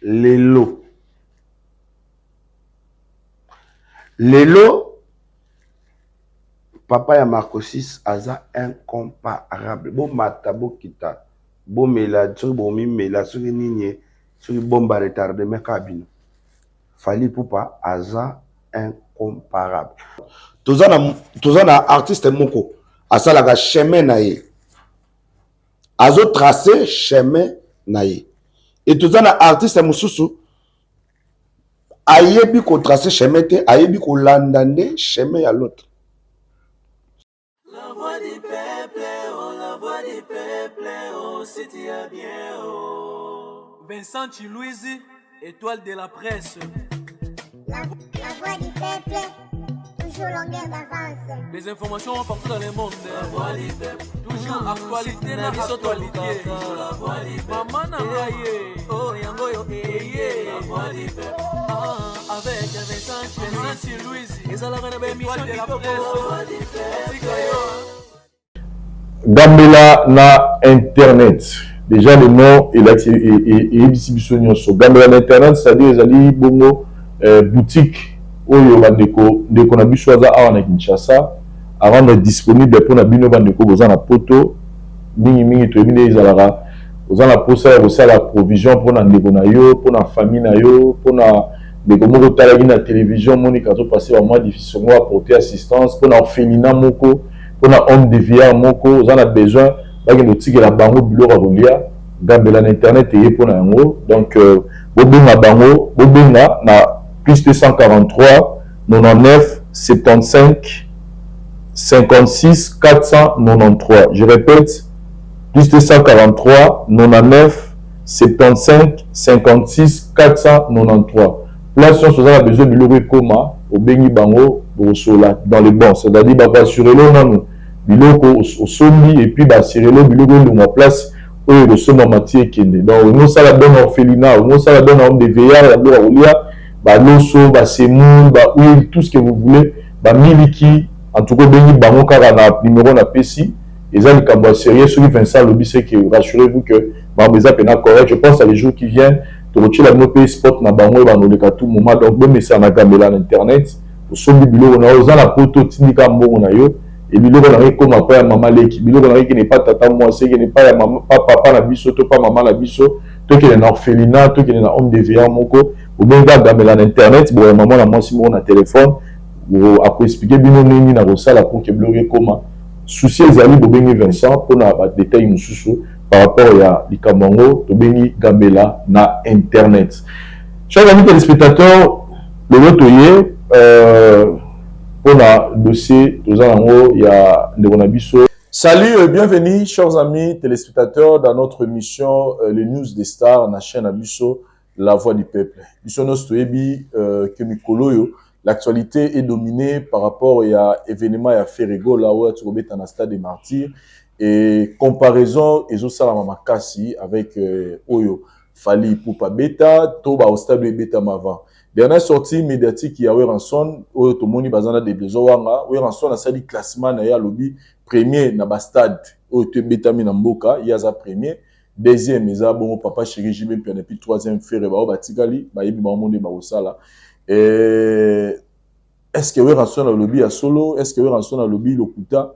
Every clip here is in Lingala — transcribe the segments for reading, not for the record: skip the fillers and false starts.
Lelo lelo papa ya Marcosis aza incomparable. Bomata bokita bomela soki bomimela soki nini soki bombe retardement kaka bino. Fally Ipupa aza incomparable. Toza na artiste moko asalaka chemin na ye, azo tracer chemin na ye, e toza na artiste mosusu ayebi kotracer chemin te, ayebi kolanda nde chemin ya l'autre. La voix du peuple, oh la voix du peuple, oh si tu as bien, oh. Vincent Chiluizi, étoile de la presse. La voix du peuple, toujours longueur d'avance. Les informations partout dans le monde. La voix du peuple, Toujours actualité na actualité. Toujours la voix du peuple. Maman na ngai ye. Oh yango yo eye. La voix du peuple. Ah, avec Vincent Vincent Chiluizi. Ezalaka na baémission de la kitoko. Voix du peuple. Tika yo. Gambela na internet, déjà le nom eyebisi biso nyonso. Gambela na internet, c'est-à-dire ezali bongo boutique oyo bandeko, ndeko na biso aza awa na Kinshasa, arendre disponible mpona bino bandeko boza na Poto. Mingimingi toyebi nde ezalaka, oza na posa ya kosala provision mpona ndeko na yo, mpona famille na yo, mpona ndeko moko otalaki na télévision, omonika azopasser bamwa difficile ngo, apporter assistance mpona orphelinat moko, mpona home de vieillard moko oza na besoin bakende kotikela bango biloko ya kolia. Gambela na internet eye mpona yango. Donc bobenga bango, bobenga na +243 99 75 56 493. Je répète, +243 99 75 56 493. Place nyonso oza na besoin biloko ekóma, obengi bango, bokosola dans le bon, c'est-à-dire bakoassurer lo nanu biloko osombi et puis baassurer lo biloko elongwa place oyo ekosombama ti ekende. Donc olingi osala don orphelinat, olingi osala don homme de vieillard ya biloko ya kolia, baloso, basemoule, bahuile, tout ce que vous voulez, bamiliki, en tout cas obengi bango kaka na numéro napesi. Eza likambo ya sérieux. Soki Vincent alobi, c'est que rassurez-vous que bango eza mpenza correct. Je pense à les jours qui viennent, tokotiela bino mpe spot na bango oyo banoleka tout moment. Donc bomesana na Gambela na internet. Osombi biloko na yo, oza na Poto, otindika mbongo na yo e, biloko na yo ekóma pa ya mama leki, biloko na yo ekende pa tata mwasi, ekende pa ya mama, pa papa na biso to pa mama na biso, tokende na orphelinat, tokende na home de vieillard moko. Obengi kaka Gambela na internet, boya mama na mwasi moko na telefone, akoexpliquer bino ndenge na kosala pour que biloko ekóma. Souci ezali, bobengi Vincent mpona badétail mosusu par rapport ya likambo yango tobengi Gambela na internet. Chers amis téléspectateurs, lelo toye mpona dossier toza nango ya ndeko na biso. Salut et bienvenue, chers amis téléspectateurs, dans notre émission Les News des Stars na chaîne na biso La Voix du Peuple. Biso nyonso toyebi que mikolo oyo l'actualité est dominée par rapport ya événement ya Ferre Gola oyo tokobeta na Stade des Martyrs, et comparaison ezosalama makasi avec oyo Fally Ipupa beta to ba stade ebetama avant. Dernière sortie médiatique ya Werrason oyo tomoni, baza na déblaison wanga. Werrason asali classement na ye, alobi premier na bastade oyo to ebetami na mboka, ye aza premier, deuxième eza bongo Papa Chéri JB Mpiana, puis troisième Ferre. Bao batikali bayebi bango nde bakosala. Est ce que Werrason alobi ya solo? Est ce que Werrason alobi lokuta?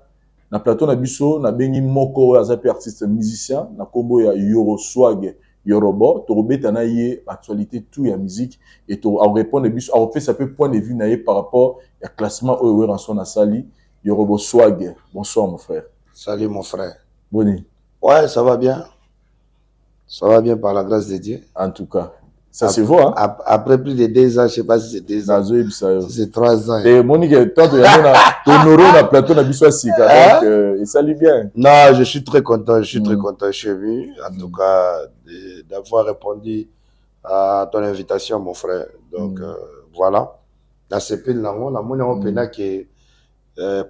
Na plateau na biso nabengi moko oyo aza mpe artiste musicien na nkombo ya Yoro Swag Yorobo. Tokobeta na ye actualité tout ya musique et akorépondre biso, akopesa mpe point de vue na ye par rapport ya classement oyo Werrason asali. Yorobo Swag, bonsoir mon frère. Salut mon frère. Boni? Ouais, ça va bien, ça va bien par la grâce de Dieu. En tout cas, ça se voit, hein? Après plus de 2 ans, je sais pas si c'est 2 ans. Nazoyebisa yo. Si c'est 3 ans. Te monike tanto yango na tohonore na plateau na biso ya sika, donc esali bien. Non, je suis très content, je suis très content, je suis ému, en tout cas, d'avoir répondu à ton invitation, mon frère. Donc, voilà. Nasepeli nango, namoni yango mpenza ke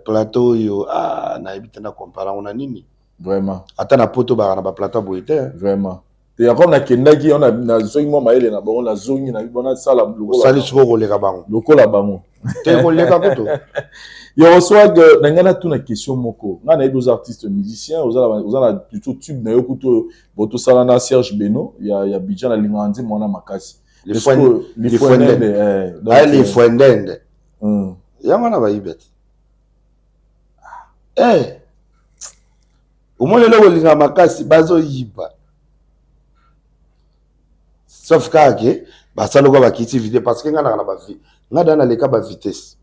plateau oyo, ah, nayebi te na comparer yango na nini. Vraiment. Ata na Poto baka na baplateau boye te, hein. Vraiment te, yango nakendaki yo, nazongi mwa mayele na bango, nazongi na bona nasala Osali sikoyo koleka bango. Lokola bango. Te, koleka kutu. Yoro Swag, na ngai natuna question moko. Ngai nayebi oza artiste musicien, oza na plutôt tube na yo kutu oyo botosala na Serge Beno ya Abidjan. Nalingaka nzembo wana makasi. Lifuendende. Lifuendende yango wana bayibi te. Eh, omoni eloko olingaka makasi, bazoyiba, sauf kaka ke basala oka bakiti vitesse, parce que ngai naka na bavi ngai da naleka bavitesse.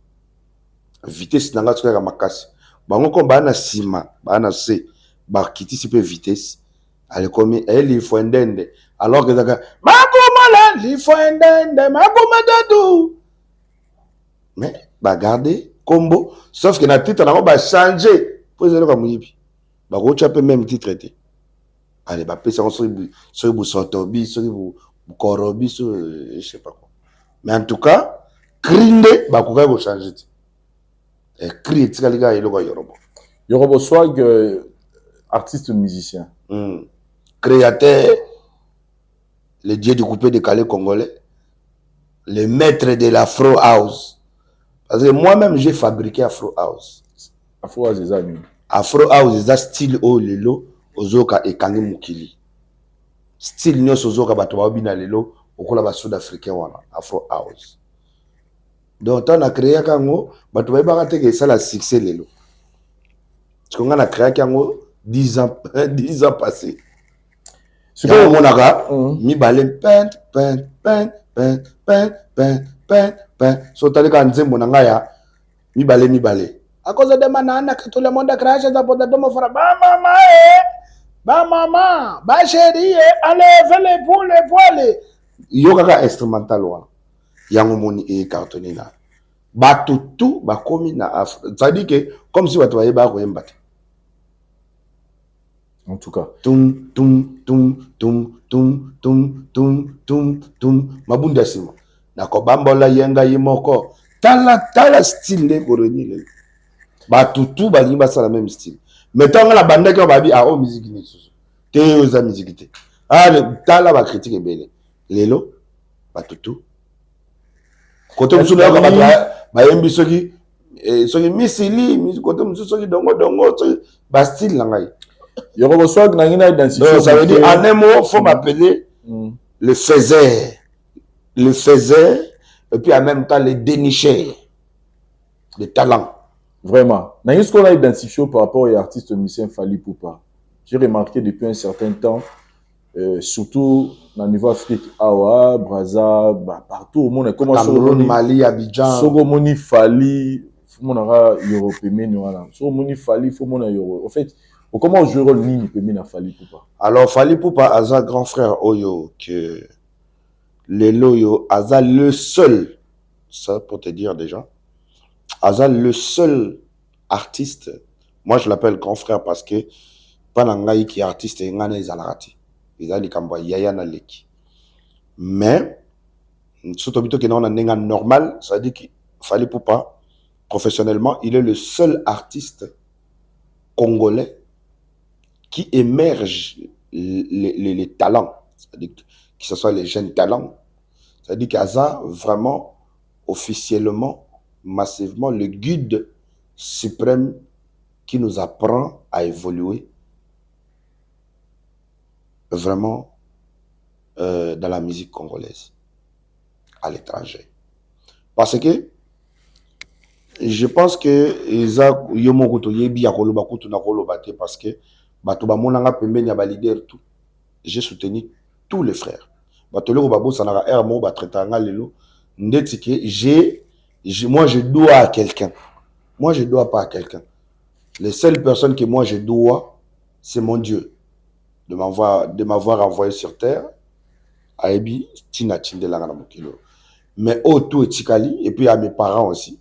Vitesse na ngai soki kaka makasi, bango comme baa na nsima, baa na se, bakitisi mpe vitesse, alekomi elifuendende, alors que ezaka makomala lifuendende makoma dadu. Mais bagarde kombo, sauf que na titre nango bachange, mpo eza eloko ya moyibi, bakotya mpe même titre te. Ale, bapesi yango soki busotobi, soki bukorobi, so je sais pas quoi, mais en tout cas cri nde bakokaki kochange te. Cri etikali kaka eloko ya Yorobo. Yorobo Swag, artiste musicien. Créateur, le dieu du coupé décalé congolais, le maître de l'Afro House, parce que moi-même j'ai fabriqué Afro House. Afro House eza nini? Afro House eza style oyo lelo ozoyoka ekangi mokili. Style nyonso ozoyoka bato baobina lelo okola basud africain wana, Afro House. Donc ntango na créaka yango, bato bayebaka te ke esala succès lelo. Siko ngai na créaki yango 10 ans, 10 ans passé. Sikoyo omonaka mibale pen pen pen pen pen pen pen pen. So otali kaka nzembo na ngai ya mibale mibale, à cause de manana que tout le monde crache dans pour de mon frère, ba mama, eh ba mama, ba chérie, allez les poules, les poils. Yo kaka instrumental wana, yango moni ecartonné na bato tu bakomi na, c'est-à-dire que comme si bato bayebaka koyemba te. En tout cas. Tum tum tum tum tum tum tum tum tum, mabunda ya nsima nakobambola ye ngai moko. Tala, tala style nde koreni lelo, bato tu balingi basala même style. Mais ntango nga na bandaki oyo, babi: "Ah, oyo miziki lisusu te, oyo eza miziki te." Ah, tala bacritique ebele. Lelo bato tu kote mosusu nayoka bato bayembi soki soki misili, kote mosusu soki dongodongo, soki bastyle na ngai. Yorobo Swag, nangi na identifier. Donc ça veut dire, en un mot, faut m'appeler le faiseur, le faiseur et puis en même temps le dénicheur de talent. Vraiment, nangi ce qu'on a identifié par rapport à artiste musicien Fally Ipupa, j'ai remarqué depuis un certain temps, surtout na niveau Afrique awa, Brazza, bah, partout au monde, comment Cameroun, Mali, Abidjan. Soki omoni Fally, faut monaka Yoro pembeni wana. Soki omoni Fally, faut mona Yoro. En fait, comment jouer rôle nini pembeni na Fally Ipupa? Alors Fally Ipupa aza grand frère oyo que lelo oyo aza le seul, ça pour te dire déjà, aza le seul artiste. Moi je l'appelle grand frère parce que mpa na ngai ki artiste ngai na ezalaka te, eza likambo ya yaya na leki. Mais so tobi tokende na ndenge normal, ça veut dire que Fally Ipupa, professionnellement, il est le seul artiste congolais qui émerge les talents, c'est-à-dire que ce soit les jeunes talents, c'est-à-dire qu'aza vraiment officiellement, massivement le guide suprême qui nous apprend à évoluer vraiment dans la musique congolaise à l'étranger. Parce que je pense que eza yo moko toyebi ya koloba kutu na koloba te, parce que bato bamonanga pembeni ya baleader tout, j'ai soutenu tous les frères. Bato eloko babosanaka, aire moko batraitaka nga lelo ndeti ke j'ai moi je dois à quelqu'un. Moi je dois pas à quelqu'un. Les seules personnes que moi je dois, c'est mon Dieu de m'avoir envoyé sur terre. Ayebi ntina atindelanga na mokili oyo. Mais oyo tout etikali, et puis à mes parents aussi,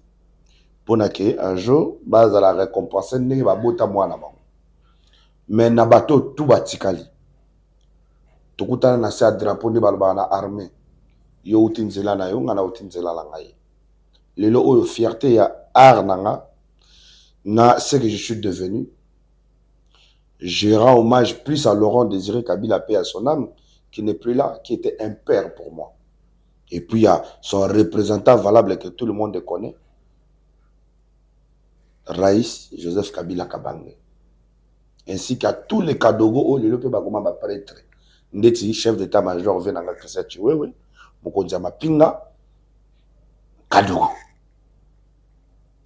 mpona ke un jour bazala récompense ndenge babota mwana bango. Mais na bato tu batikali, tokutana na se ya drapeau nde balobaka na armée: yo uti nzela na yo, ngai nauti nzela na ngai. Lelo oyo fierté ya art na nga na ce que je suis devenu, je rends hommage plus à Laurent Désiré Kabila, paix à son âme, qui n'est plus là, qui était un père pour moi, et puis il y a son représentant valable que tout le monde connaît. Raïs Joseph Kabila Kabange, ainsi qu'à tous les kadogo oyo lelo mpe bakoma baprêtre, ndeti chef d'état major ve nanga Christian Tshiwewe, mokonzi ya mapinga kadogo.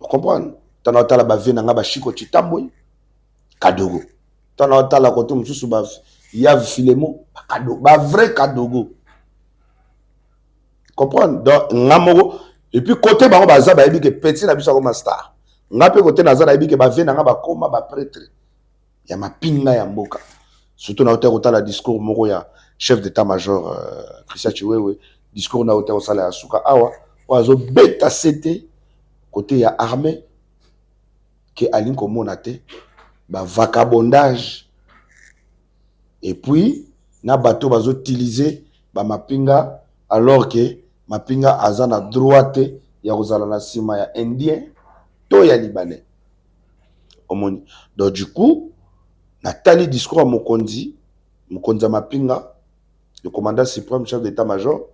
Ocomprendre? Ntango otala bave nanga bashiko Chitambwe kadogo, ntango otala kote mosusu ya Filemo bavrai kadogo, comprendre? Donc nga moko, et puis côté bango baza, bayebi ke petit na biso akoma star. Nga mpe kote naza, nayebi ke bave na nga bakoma baprêtre ya mapinga ya mboka. Surtout na ota kotala discours moko ya chef d'état major Christian Tshiwewe, discours na ota kosala ya suka awa, oyo azobeta sete côté ya armée ke alingi komona te bavagabondage et puis na bato bazoutiliser bamapinga, alors que mapinga aza na droit te ya kozala na nsima ya Indien to ya Libanais. Omoni? Donc du coup natali discours ya mokonzi ya mapinga, le commandant suprême, chef d'état major,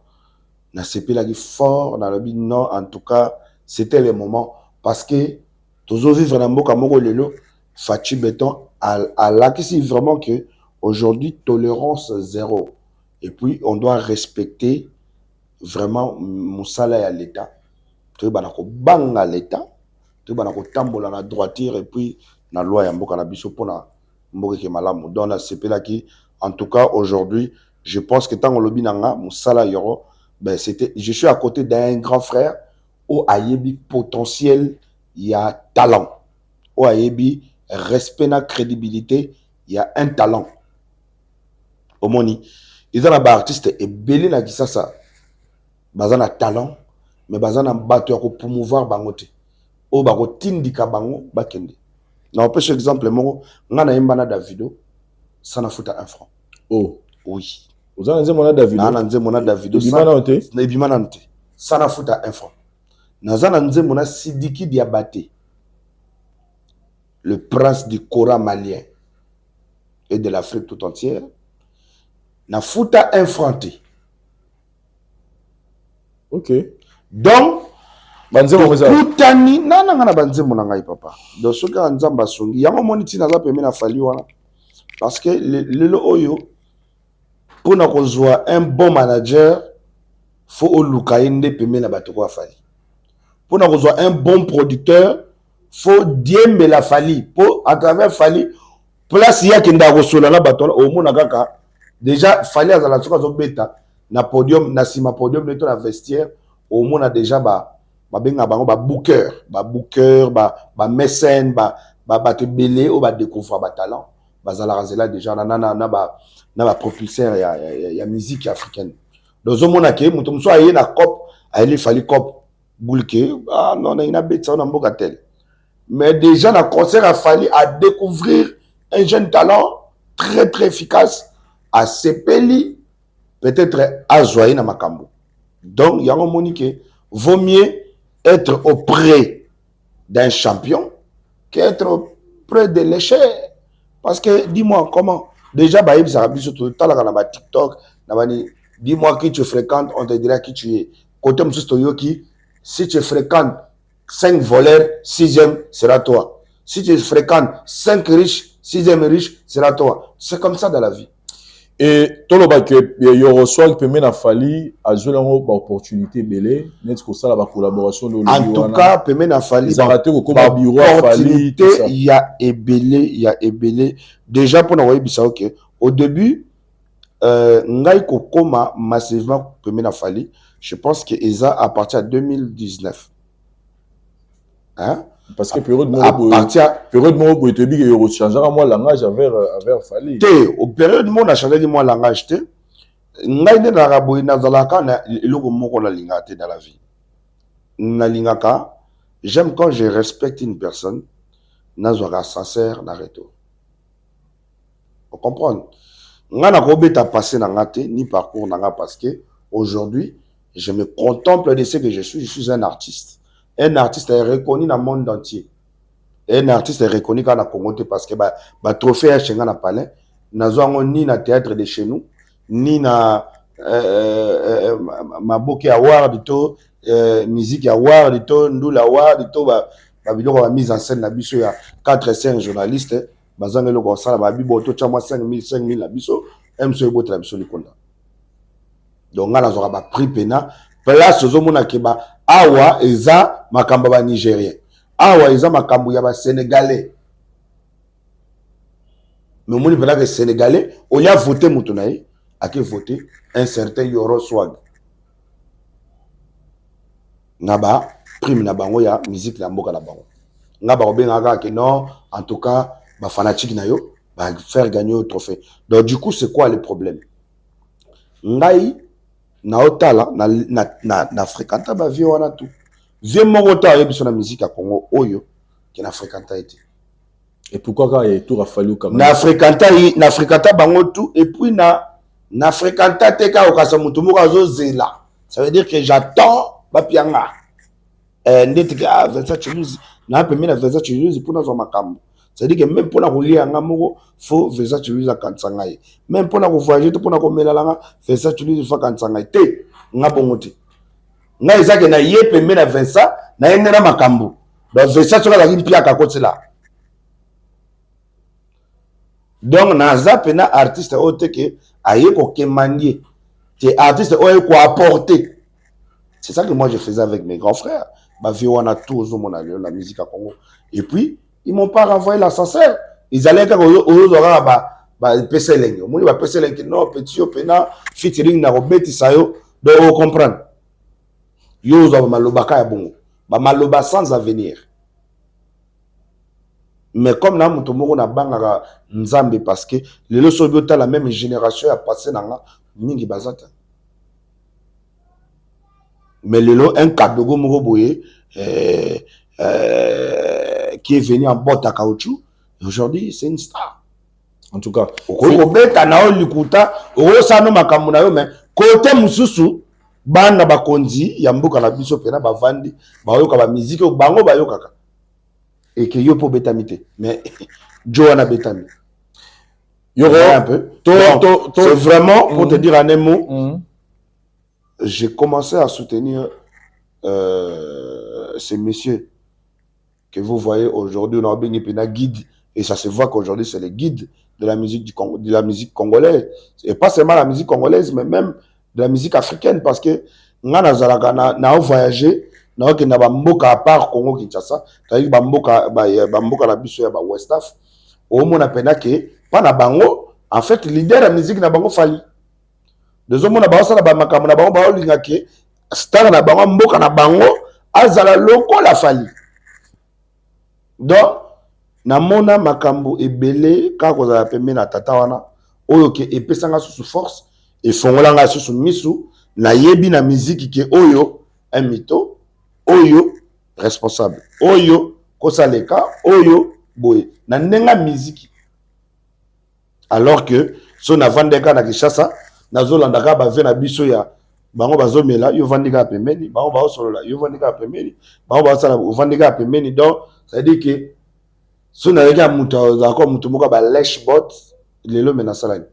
nasepelaki fort. Nalobi non, en tout cas c'était le moment, parce que tozovivre na mboka moko lelo, Fatshi Béton alakisi vraiment que aujourd'hui tolérance zéro et puis on doit respecter vraiment mosala ya l'État. Toyebana kobanga l'État, toyebana kotambola na droiture et puis na loi ya mboka na biso mpona mboka eke malamu. Donc nasepelaki. En tout cas aujourd'hui, je pense que ntango olobi na nga mosala yoro, ben c'était, je suis à côté d'un grand frère oyo ayebi potentiel ya talent, oyo ayebi respect na crédibilité ya un talent. Omoni, eza na baartiste ebele na Kisasa baza na talent, mais baza na bato ya kopromouvoir bango te, oyo bakotindika bango bakende. Na opesa exemple moko: nga nayemba na Davido sans nafuta un franc. Oh. Oui. Oza na nzembo na Davido? Naa na nzembo na Davido. Ebima nano te? Ebima nano te, sans nafuta un franc. Naza na nzembo na Sidiki Diabaté, le prince du kora malien et de l'Afrique tout entière, nafuta un franc te. Donc banzembo eza tokutani na nanga na banzembo na ngai, papa. Donc soki kaka Nzambe asongi yango, omoni ntina aza pembeni na Fally wana, parce que lelo oyo, mpona kozwa un bon manager, faut oluka ye nde pembeni na bato ko Fally. Mpona kozwa un bon producteur, faut diembela Fally, mpo à travers Fally, place ye akendaka kosola na bato wana, omona kaka déjà Fally azala, soki azobeta na podium, na nsima podium nde to na vestiaire, omona déjà ba babengaka bango babooker, bamécène, bato ebele oyo badécouvre batalent, bazalaka nzela déjà na bapropulseur ya musique africaine. Donc ozomona ke moto mosusu aye na cop, ayeli Fally cop bulke: "Ah non, nangi nabetisa o na mboka tel." Mais déjà na concert a Fally à découvrir un jeune talent très très efficace, asepeli, peut-être azwa ye na makambo. Donc yango omoni ke vaut mieux être auprès d'un champion qu'être auprès de l'échec. Parce que dis-moi comment déjà bayebisaka biso, totalaka na baTikTok na bani: "Dis-moi qui tu fréquentes, on te dira qui tu es." Côté mosusu toyoki: "Si tu fréquentes cinq voleurs, sixième sera toi. Si tu fréquentes cinq riches, sixième riche sera toi." C'est comme ça dans la vie. E toloba ke Yoro Swag pembe na Fally azweli yango baopportunité ebele, neti kosala bacollaboration. En tout cas pembe na Fally, ezalaka te kokoma bureau ya Fally? Opportunité ya ebele, ya ebele déjà. Mpona koyebisa, ok, au début ngai kokoma massivement pembe na Fally, je pense que eza à partir ya 2019, hein? Parce que période moko boye, période moko boye, toyebi ke yoko changeaka mwa langage envers Fally. Te, au période moko nachangeaki mwa langage te. Ngai nde nazalaka boye, nazalaka na eloko moko nalingaka te dans la vie. Nalingaka, j'aime quand je respecte une personne, nazwaka sincère na retour. Ocomprendre? Ngai nakobeta passé na nga te, ni parcours na nga, parce que aujourd'hui je me contemple de ce que je suis. Je suis un artiste. Un artiste est reconnu dans le monde entier, un artiste est reconnu kaka na Congo te, parce que batrophée ya chenga na palais, nazwa yango ni na théâtre de chez nous, ni na Maboke Award to Musique Award to Ndula Award to ba, Babiloko ya mise en scène na biso ya 4 5 journaliste bazanga eloko kosala, babi bo totya mwa 5000 5000 na biso mso ebotela biso likonda. Donc ngai nazwaka baprix mpena place ozomona ke ba awa eza makambo ya banigérien, awa eza makambo ya basénégalais. Mais omoni mpena ke Sénégalais olia vote moto na ye, ake vote un certain Yoro Swag na ba prime na bango ya musique na mboka na bango. Nga bakobengaka kaka ke non, en tout cas bafanatique na yo bafaire gagner yo trophée. Donc du coup, c'est quoi le problème? Ngai naotala na fréquenta bavieux wana, tout vieux moko te ayebi biso na musique ya Congo oyo ke na fréquenta ye te. Et pourquoi kaka ya tour afali okanga? Na fréquenta bango tout et puis na fréquenta te kaka okasa moto moko azozela. Ça veut dire que j'attends bapianga ndeti ke ah, Vincent Chiluzi na pembeni na Vincent Chiluzi mpona azwa makambo. C'est-à-dire que même mpona kolia yanga moko, faut Vincent Chiluzi akanisa ngai. Même mpona kovoyage te, mpona komelala nga, Vincent Chiluzi faut akanisa ngai te. Nga bongo te. Ngai ezake na ye pembeni na Vincent na ye nde na makambo. Donc Vincent soki azalaki mpiaka akotela. Donc naza mpena artiste oyo te ke aye kokemandie te, artiste oyo aye koapporter. C'est ça que moi je faisais avec mes grands frères, bavieux wana tout ozomona lelo na musique ya Congo. Et puis ils m'ont pas renvoyé l'ascenseur. Ezalaki kaka ozozwa kaka bapesa elenge, omoni bapesa elenge. Non, petit, yo mpena featuring na kobetisa yo. Donc ocomprendre, yo ozwa bamalobaka ya bongo, bamaloba sans avenir. Mais comme na moto moko nabangaka Nzambe, parce que lelo soki otala même génération ya passé na nga, mingi baza te. Mais lelo un kadogo moko boye qui est venu en botte à caoutchouc, aujourd'hui c'est une star. En tout cas. Okoki kobeta na yo likuta, okosala no makambo na yo, mais kote mosusu bana bakonzi ya mboka na biso mpena bavandi bayoka bamiziki oyo bango bayokaka eke yo mpo obetami te, mais jo wana betami. Yoro, un peu. C'est vraiment pour te dire en un mot, j'ai commencé à soutenir ces messieurs que vous voyez aujourd'hui, on a guide, et ça se voit qu'aujourd'hui c'est le guide de la musique du Congo, de la musique congolaise, et pas seulement la musique congolaise, mais même de la musique africaine, parce que nga nazalaka na voyager, naokenda bamboka à part Congo Kinshasa, c'est-à-dire bamboka na biso ya ba West Af, omona mpena ke mpa na bango, en fait, leader ya musique na bango Fally. Tozomona baosala bamakambo na bango, baolinga ke star na bango, mboka na bango azala lokola Fally. Donc namona makambo ebele kaka kozala pembeni na tata wana oyo ke epesanga susu force, efongolanga susu misu. Nayebi na miziki ke oyo un mito, oyo responsable, oyo kosaleka, oyo boye na ndenge ya miziki. Alors que so navandi kaka na Kinshasa, nazolanda kaka bavieux na biso ya bango bazomela, yo ovandi kaka pembeni, bango baosolola, yo ovandi kaka pembeni, bango baosala, ovandi kaka pembeni. Donc c'est à dire que so nayaki ya moto azalaka moto moko ya balèche bot lelo, me nasalani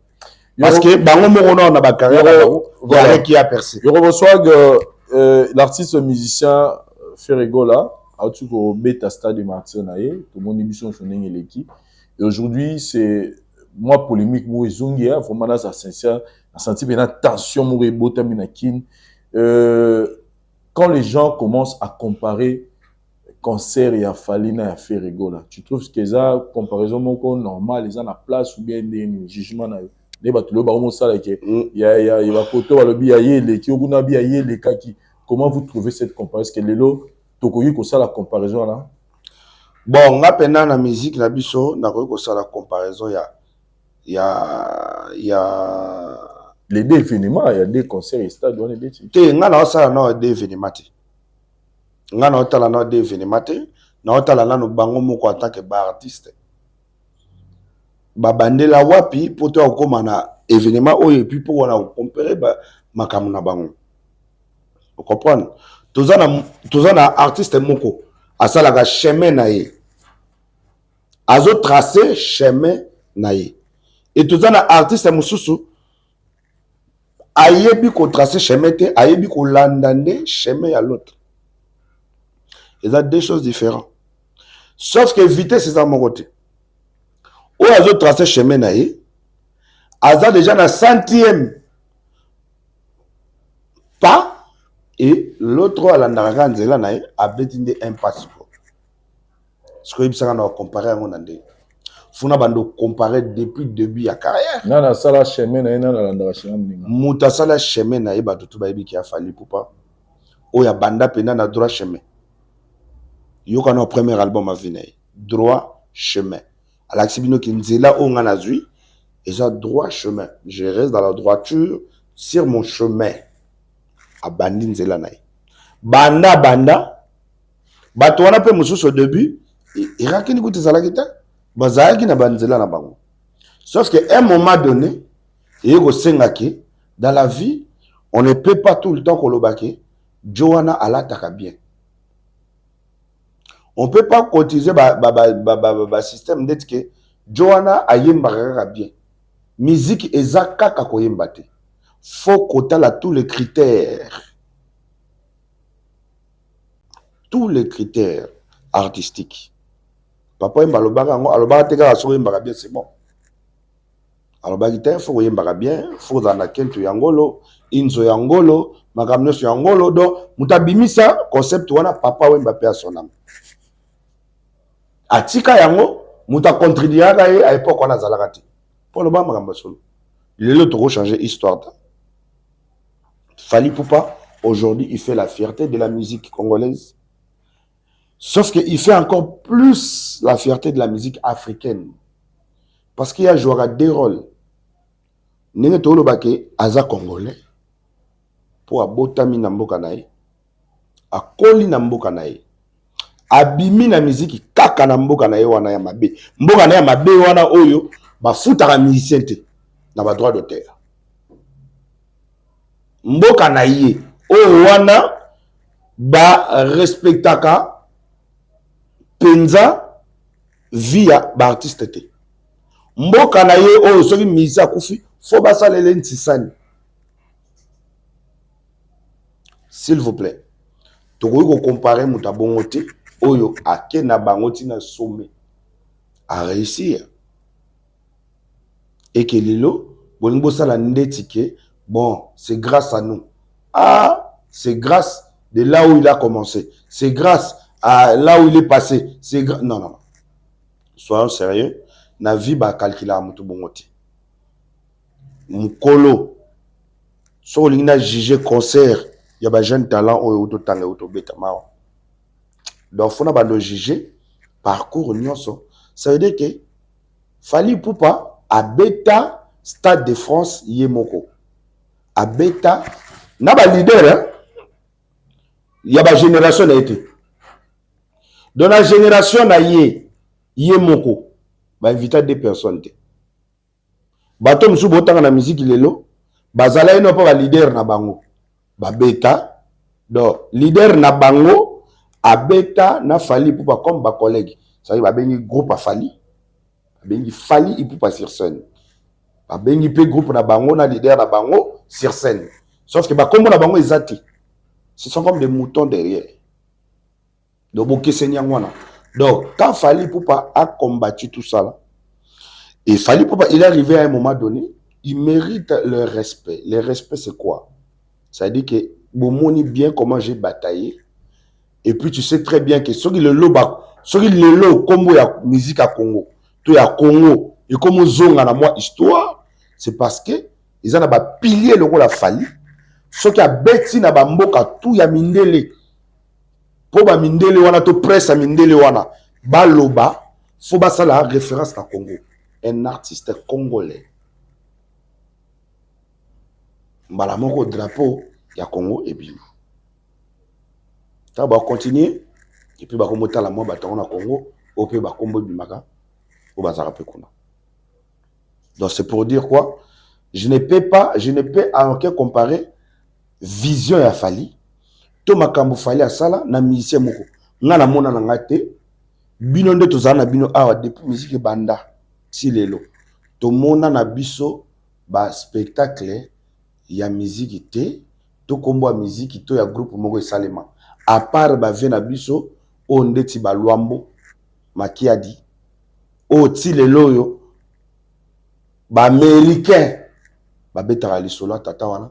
parce que bango moko nao na bacarrière na bango Voilà. ya qui a percé. Yoro Swag, l'artiste musicien Ferre Gola auti kobeta Stade de Martyr na ye, tomoni biso nyonso ndenge eleki. Et aujourd'hui, c'est moi polémique moko ezongi ya vraiment naza sincère, nasenti mpena tension moko ebotami na Kine quand les gens commencent à comparer concert ya Fally na ya Ferre Gola. Tu trouves que eza comparaison moko normale, eza na place ou bien ndenge jugement na yo nde bato lelo bakomosala ke ya bakoto balobi ya ye eleki, okuna bi ya ye elekaki? Comment vous trouvez cette comparaison, que lelo tokoki kosala comparaison wana? Bon, nga mpena na musique na biso nakoki kosala comparaison ya Les deux événements, ya deux concerts et stade wana ebeti. Te, nga naosala nao deux événements te. Nga naotala nao deux événements te. Naotala nano bango moko en tant que baartiste babandela wapi mpo to akokóma na événement oyo, et puis mpo wana kocompare makambo na bango. Ocomprendre, toza na artiste moko asalaka chemin na ye, azotrace chemin na ye, e toza na artiste mosusu ayebi kotrace chemin te, ayebi kolanda nde chemin ya l'autre. Eza deux choses différentes. Sauf que vitesse eza moko te. Oyo azo tracer chemin na ye, aza déjà na centième pas et l'autre oyo alandaka kaka nzela na ye abeti nde un pas sikoyo. Sikoyo yebisaka na comparer yango na ndenge funa bando comparer depuis début ya carrière. Nani asala chemin na ye, nani alandaka chemin moninga? Moto asala chemin na ye, bato to bayebi ke Fally Ipupa oyo abanda mpenza na droit chemin. Yoka na premier album avi na ye, droit chemin, alakisi bino ke nzela oyo nga nazwi eza droit chemin, je reste dans la droiture sur mon chemin. Abandi nzela na ye, banda banda bato wana mpe mosusu au début erakini kutu ezalaki te, bazalaki na banzela na bango, sauf que un moment donné eye kosenga ke dans la vie on ne peut pas tout le temps koloba ke jo wana alataka bien. On peut pas cotiser ba, ba, ba, ba, ba, ba, ba système ndeti ke jo wana ayembaka kaka bien. Musique eza kaka koyemba te, faut kotala tous les critères, tous les critères artistiques. Papa oyemba alobaka yango, alobaka te kaka soki oyembaka bien, c'est bon. Alobaki te faut koyembaka bien, faut kozala na kento ya ngolo, inzo ya ngolo, makambo nyonso ya ngolo. Donc moto abimisa concept wana, Papa Wemba mpe asonama atika yango. Moto acontribuaka ye à époque wana azalaka te mpo aloba makambo ya solo. Lelo tokochange histoire te. Fally Ipupa aujourd'hui, il fait la fierté de la musique congolaise, sauf que il fait encore plus la fierté de la musique africaine, parce qu'il a joué deux rôles. Ndenge tolobake aza congolais mpo abotami na mboka na ye, akoli na mboka na ye, abimi na miziki kaka na mboka na ye wana ya mabe, mboka na ye ya mabe wana oyo bafutaka musicien te na badroit d'auteur, mboka na ye oyo wana barespectaka mpenza vie ya baartiste te, mboka na ye oyo soki musicien akufi fo basalele ntisani. S'il vous plaît, tokoki kocomparer moto abongo te oyo ake na bango ntina sommet aréussir eke lelo bolingi bosala ndeti ke bon, c'est grâce à nous. Ah, c'est grâce de là où il a commencé, c'est grâce à là où il est passé, c'est gra... non, non, non, soyons sérieux. Na vie bakalkulaka moto bongo te. Mokolo soki olingi na juge concert ya bajeune talent oyo ototanga, otobeta mawa, donc fona bando juge parcours nyonso. Ça veut dire que Fally Ipupa abeta Stade de France ye moko, abeta na baleader ya bagénération na ye te. Donc na génération na ye, ye moko bainvita deux personnes te. Bato mosusu botanga na miziki lelo bazala ye no mpo baleader na bango babeta. Donc leader na bango abeta na Fally Ipupa comme bacollègue, c'est-à-dire babengi groupe afali, babengi Fally Ipupa sur scène, babengi mpe groupe na bango na leader na bango sur scène, sauf que bakombo na bango eza te, ce sont comme des moutons derrière. Donc bokeseni yango wana. Donc quand Fally Ipupa a combattu tout ça là, et Fally Ipupa, il est arrivé à un moment donné, il mérite le respect. Le respect, c'est quoi? Ça veut dire que bomoni bien comment j'ai bataillé, et puis tu sais très bien que soki lelo ba soki lelo kombo ya musique ya Congo to ya Congo ekomi ozonga na mwa histoire, c'est parce que eza na bapilier lokola Fally. Soki abeti na bamboka tu ya mindele, mpo bamindele wana to presse ya mindele wana baloba, fo basala référence na Congo, un artiste congolais, mbala moko drapeau ya Congo ebimi. Ntango bacontinue et puis bakombo tala mwa bato yango na Congo oyo mpe bakombo ebimaka oyo bazalaka mpe kuna. Donc c'est pour dire quoi? Je ne peux pas, je ne peux en aucun comparer vision ya Fally to makambo Fally asala na musicien moko. Nga namona na nga te. Bino nde tozala na bino awa depuis musique ebanda ti lelo, tomona na biso baspectacle ya miziki te to kombo ya miziki to ya groupe moko esalema à part bavie na biso oyo ndeti balwambo. Makiadi oyo ti lelo oyo baaméricain babetaka lisolo ya tata wana.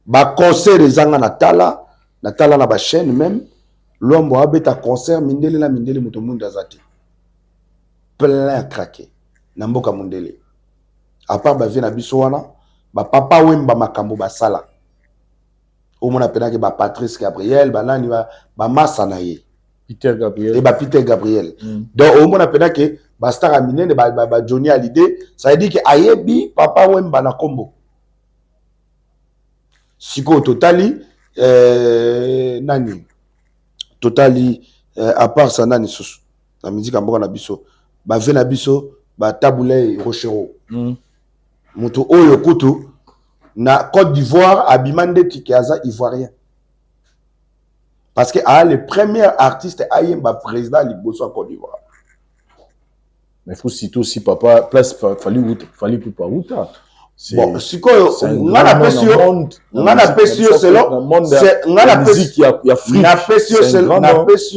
Baconcert ezanga na tala na tala na bachaîne même. Lwambo abeta concert, mindele na mindele, moto mundu aza te, plein à craquer na mboka mondele. À part bavieux na biso wana, bapapa Wemba, makambo basala, omona mpenake baPatrice Gabriel, banani, bamasa na ye. Peter Gabriel. E baPeter Gabriel. Donc omona mpena ke bastar ya minene, baJohnny Hallyday, ça veut dire ke ayebi Papa Wemba na nkombo. Sikoyo totali nani, totali à part ça, nani susu na miziki ya mboka na biso? Bavieux na biso, baTabu Ley Rochereau. Moto oyo kutu na Côte d'Ivoire abima ndeti ke aza ivoirien, parce que aa le premier artiste ayemba président liboso ya Côte d'Ivoire. Mais faut citer aussi papa place Fally Ipupa uta. Bon, sikoyo nga napesi yo, nga napesi yo selon, nga napesi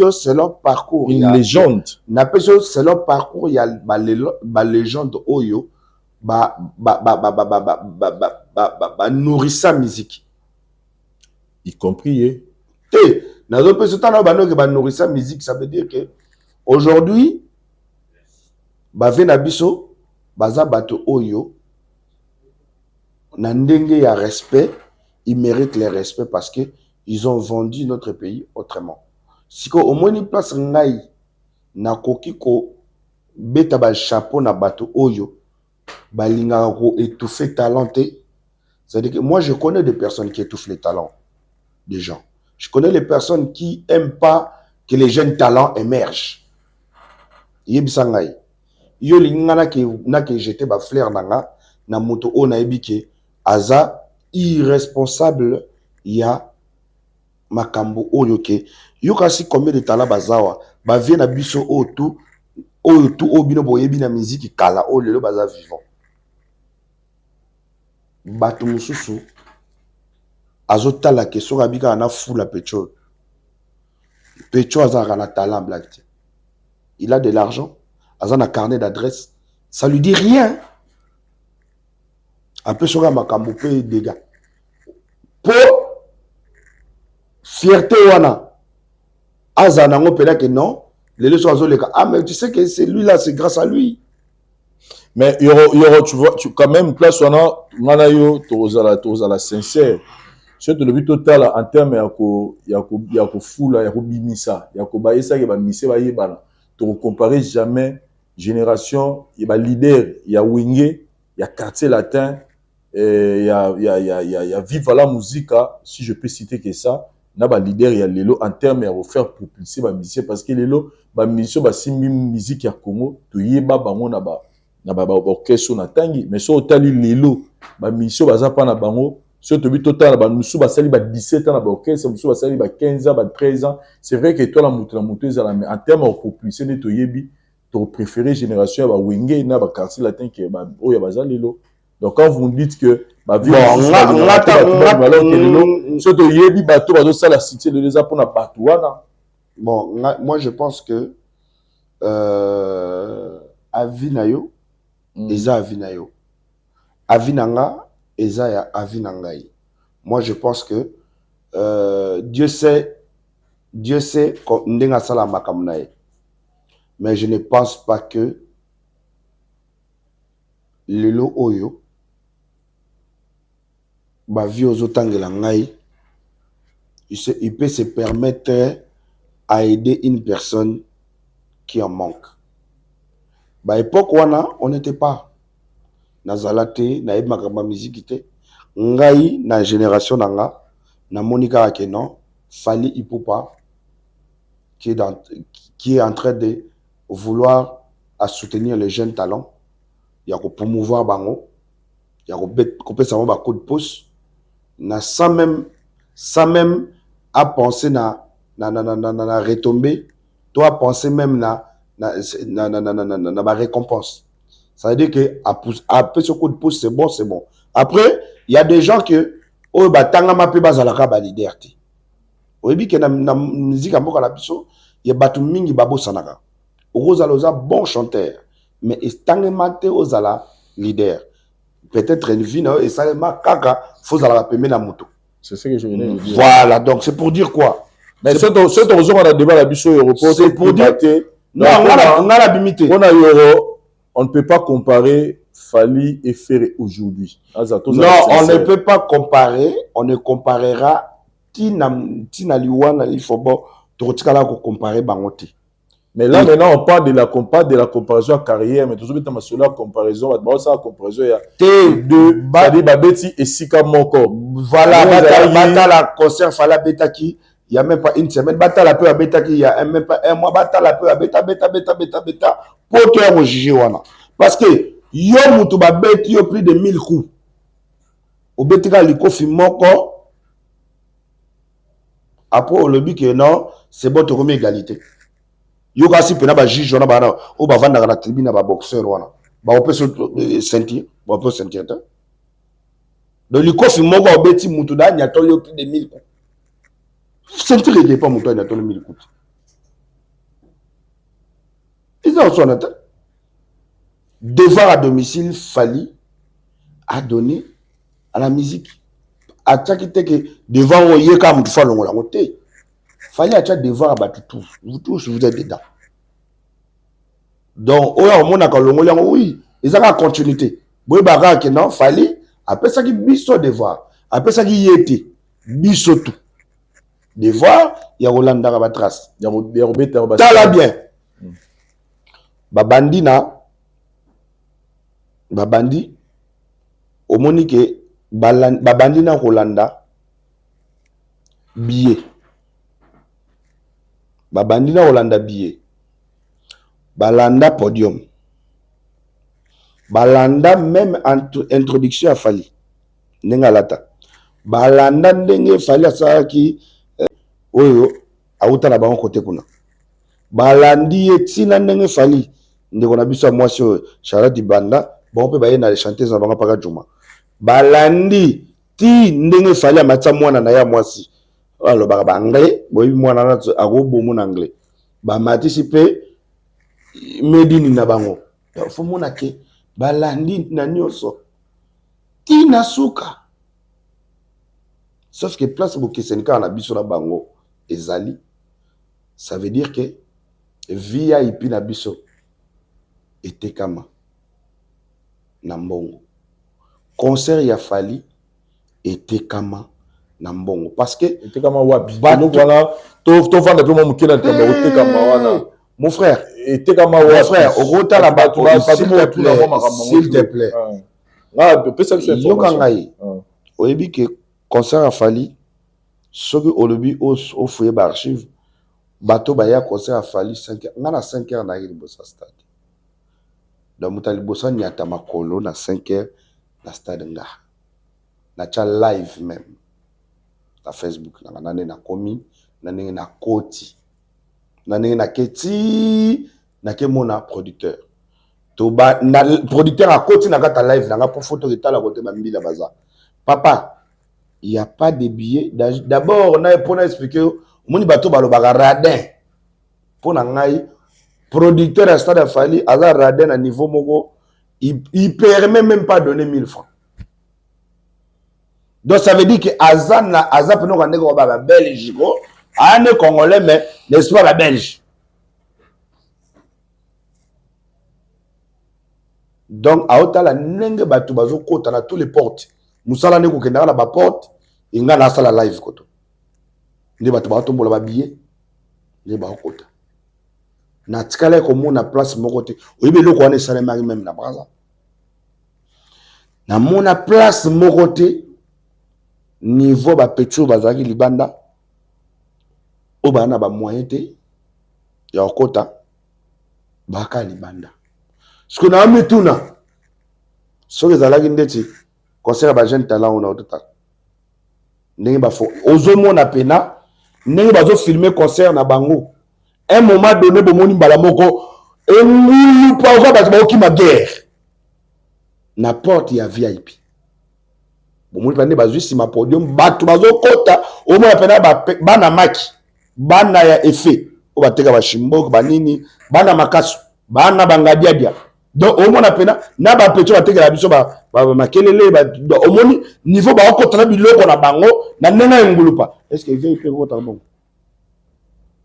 yo selon parcours. Une légende. Napesi yo selon parcours ya balégende oyo banourrissa musique. Y compris ye. Te, nazopesa ntana banoke banourrissa musique. Ça veut dire que aujourd'hui bavieux na biso baza bato oyo na ndenge ya respect, ils méritent le respect parce que ils ont vendu notre pays autrement. Sikoyo omoni place ngai nakoki kobeta bachapeau na bato oyo balingaka koétouffer talent te. C'est-à-dire que moi, je connais des personnes qui étouffent les talents des gens. Je connais les personnes qui aiment pas que les jeunes talents émergent. Yebisa ngai, yo olingi nga nake jeter bafleur na nga na moto oyo nayebi ke aza irresponsable ya makambo oyo ke yo? Kasi combien de talent bazawa, bavieux na biso oyo tu, oyo tu, oyo bino boyebi na miziki kala, oyo lelo baza vivant? Bato mosusu azotala ke soki abi kaka na fula pecho, pecho azalaka na talent, blague te. Il a de l'argent, aza na carnet d'adresse, ça lui dit rien. Ape soki ya makambo mpe dégâts po fierté wana azala nango mpena ke non, lelo soki azoleka, ah mais tu sais que c'est lui là, c'est grâce à lui. Mais yoro yoro, tu vois, tu quand même place wana, nga na yo tozala sincère. Soki tolobi totala en terme ya kofula, ya kobimisa, ya kobayesaki bamise bayebana, tokocompare jamais génération ya baleader ya Wenge, ya Quartier Latin, ya Viva la Musica, si je peux citer que ça, na baleader ya lelo en terme ya kofaire propulser bamusicien. Parce que lelo bamusicien basimbi musique ya Congo, toyeba bango na ba na baorchestre na ntangi. Mais soki otali lelo, bamusicien baza mpa na bango, soki tobi totala, bamosusu basali ba 17 ans na baorchestre, mosusu basali ba 15 ans, ba 13 ans. C'est vrai que tola moto na moto ezala, mais en terme ya kopropulser nde toyebi, topréféré génération ya baWenge na baQuartier Latin ke oyo baza lelo. Donc quand vous dites que lelo so toyebi bato bazosala succès lelo, eza mpona bato wana. Bon, moi je pense que avis na yo eza avis na yo, avis na nga eza ya avis na ngai. Moi je pense que Dieu sait, Dieu sait ndenge asala makambo na ye, mais je ne pense pas que lelo oyo bavieux ozotangela ngai, il peut se permettre à aider une personne qui en manque. Baépoque wana, on n'était pas, nazala te, nayebi makambo ya miziki te. Ngai na génération na nga, namoni kaka ke non, Fally Ipupa qui est en train de vouloir à soutenir les jeunes talents, ya kopromouvoir bango, ya kopesa bango bacoup de pouce na sans même à penser na retombée to à penser même na barécompense. Ça veut dire que apesi coup de pouce, c'est bon, c'est bon. Après, il y a des gens que oyo batangama mpe bazalaka baleader te. Oyebi ke na musique ya mboka na biso ya bato mingi babosanaka. Okozala oza bon chanteur, mais etangema te ozala leader. Peut-être vie na yo esalema kaka faut ozalaka pembeni na moto. C'est ce que je venais de dire. Voilà, donc c'est pour dire quoi? Mais soki tokozonga na débat na biso yoro, po C'est pour dire- te. Non, nga nabimi te. Mpona yoro, on ne peut pas comparer Fally et Ferre aujourd'hui. Aza Non, on ne peut pas comparer, on ne comparera tina tina liwa na lifobo, tokotikala kocomparer bango te. Mais là, maintenant, on parle de la comparaison ya carrière, mais tozobeta masolo ya comparaison, bato baosala comparaison ya te. Deux, c'est-à-dire babeti esika moko. Voilà. Bango Batala, batala concert Fally abetaki il y a même pas une semaine, batala mpe abetaki il y a même pas un mois, batala mpe abeta beta beta beta beta po toya kojuger wana, parce que yo mutu babeti yo plus de 1000 coups, obeti kaka likofi moko, après olobi ke non, c'est bon, tokomi égalité. Yo kasi mpena bajuge wana, bana oyo bavandaka na tribune na baboxeur wana, bakopesa ceinture, bakopesa ceinture te. Donc likofi moko obeti mutu da anyatoli yo plus de 1000 coups, ceinture eke pa moto anyatoli 1000 coups te, eza oswana te. Devoir à domicile, Fally a donné à la musique. Atiaki te ke devoir oyo ye kaka motu faut alongola yango te. Fally atia devoir ya bato tous, vous tous, vous êtes dedans. Donc oyo akomonaka alongoli yango, oui, eza kaka continuité. Boyeba kaka ke non, Fally apesaki biso devoir, apesaki ye te, biso tout devoir ya kolandaka batrace. Ya kobeta. Tala bien, babandi na babandi, omoni ke babandi na kolanda billet, babandi na kolanda billet, balanda podium, balanda même introduction ya Fally ndenge alata, balanda ndenge Fally asalaki oyo awuta na bango kote kuna, balandi ye ntina ndenge Fally, ndeko na biso ya mwasi oyo Charlotte Banda, bango mpe baye na chanteuse na bango mpaka Juma, balandi ti ndenge Fally amatisa mwana na ye ya mwasi oyo alobaka baanglais. Boyebi mwana wana akobomu na anglais, bamatisi mpe medini na bango. Faut mona ke balandi na nyonso ntina suka, sauf que place bokeseni kaka na biso na bango ezali, ça veut dire que VIP na biso etekama na mbongo, concert ya Fally etekama na mbongo, parce que Etekama wapi? Eloko wana tovanda mpe mwa moke na likambo ya kotekama wana. Mon frère, Etekama mon wapi? frère, okotala bato, s'il te plaît, s'il te plaît. Opesa biso Yoka information. ngai. Oyebi ke concert ya Fally, soki olobi ofuye baarchive, bato baya concert ya Fally 5 heures, nga na 5 heures nayaki liboso ya stade. Donc moto ya liboso anyata makolo na 5 heures na stade, nga natya live même na Facebook nanga, na ndenge nakomi, na ndenge nakoti, na ndenge naketi, nakemona producteur to ba na producteur akoti na kati ya live nanga mpo foto etala kote bambila baza. Papa, il y a pas de billet. D'abord na mpona expliquer yo, omoni bato balobaka radin. Mpo na ngai, producteur ya stade ya Fally aza radin na niveau moko, il permet même pas donner 1000 francs. Donc ça veut dire que aza na aza pene oka ndenge ba babelge ko aya ne congolais, mais n'est-ce pas babelge? Donc aotala ndenge bato bazokota na tous les portes, mosala nde kokendaka na baporte. Enga nasala live koto nde bato baotombola babillet, nde baokota. Natikala komona place moko te. Oyebi eloko wana esalemaki même na Braza, namona place moko te, niveau bapetits oyo bazalaki libanda, oyo baa na bamoyen te ya kokota, baka libanda. Soki na mituna, soki ezalaki ndeti concert ya bajeune talent oyo na ototala ndenge bafo, ozomona pena ndenge bazofilmer concert na bango, un moment donné bomoni mbala moko engulu pava, bato baokima guerre na porte ya VIP. Bomoni mpe nde bazwi nsima podium, bato bazokota, omona mpena bana maki, bana ya effet. Oyo bateka bashimbok banini, bana makasu, bana bangadiadia. Donc omona pena na bapetio batekela biso makelele, omoni niveau baokota na biloko na bango na ndenge ya ngulupa. Est ce que vip ekokota bongo?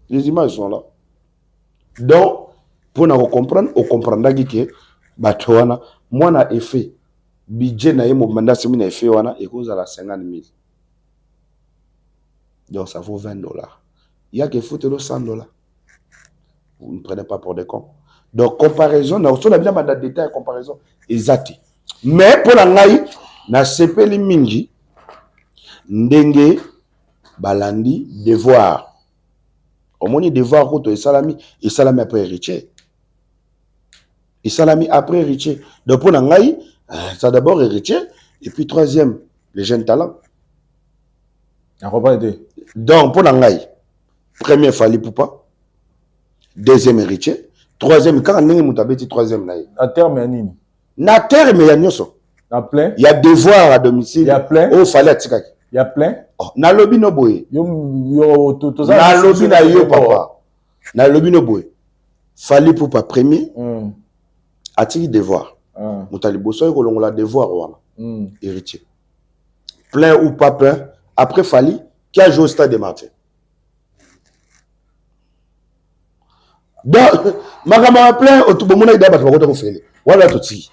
Les images sont là. Donc mpona kocomprendre, ocomprendaki ke bato wana mwana effet budget na ye mobimba nde asombi na effet wana ekozala 50 000. Donc ça vaut 20 $. Yaka efutelo 100 $. Vous ne prenez pas pour des cons. Donc comparaison na so na bino banda détail ya comparaison eza te. Mais mpo na ngai, nasepeli mingi ndenge balandi devoir. Omoni devoir kuto esalami, esalami après Héritier, esalami après Héritier. Donc mpo na ngai, ça d'abord Héritier et puis troisième les jeunes talents. Nakomprendre te. Donc mpo na ngai, premier Fally Ipupa, deuxième Héritier, troisième kaka ndenge moto abeti troisième na ye. Na terme ya nini? Na terme ya nyonso. Na plein. Ya devoir à domicile. Ya plein. Oyo Fally atikaki. Ya plein. Oh, nalobi no boye. Yo, yo toza. Nalobi na yo papa, nalobi no boye: Fally Ipupa premier, atiki devoir. Moto ya liboso oyo kolongola devoir wana, Héritier, plein ou pas plein. Après Fally, qui a joué au stade des Martyrs? Donc makambo ya plein bomonaki da bato bakota kofele wana, totiki.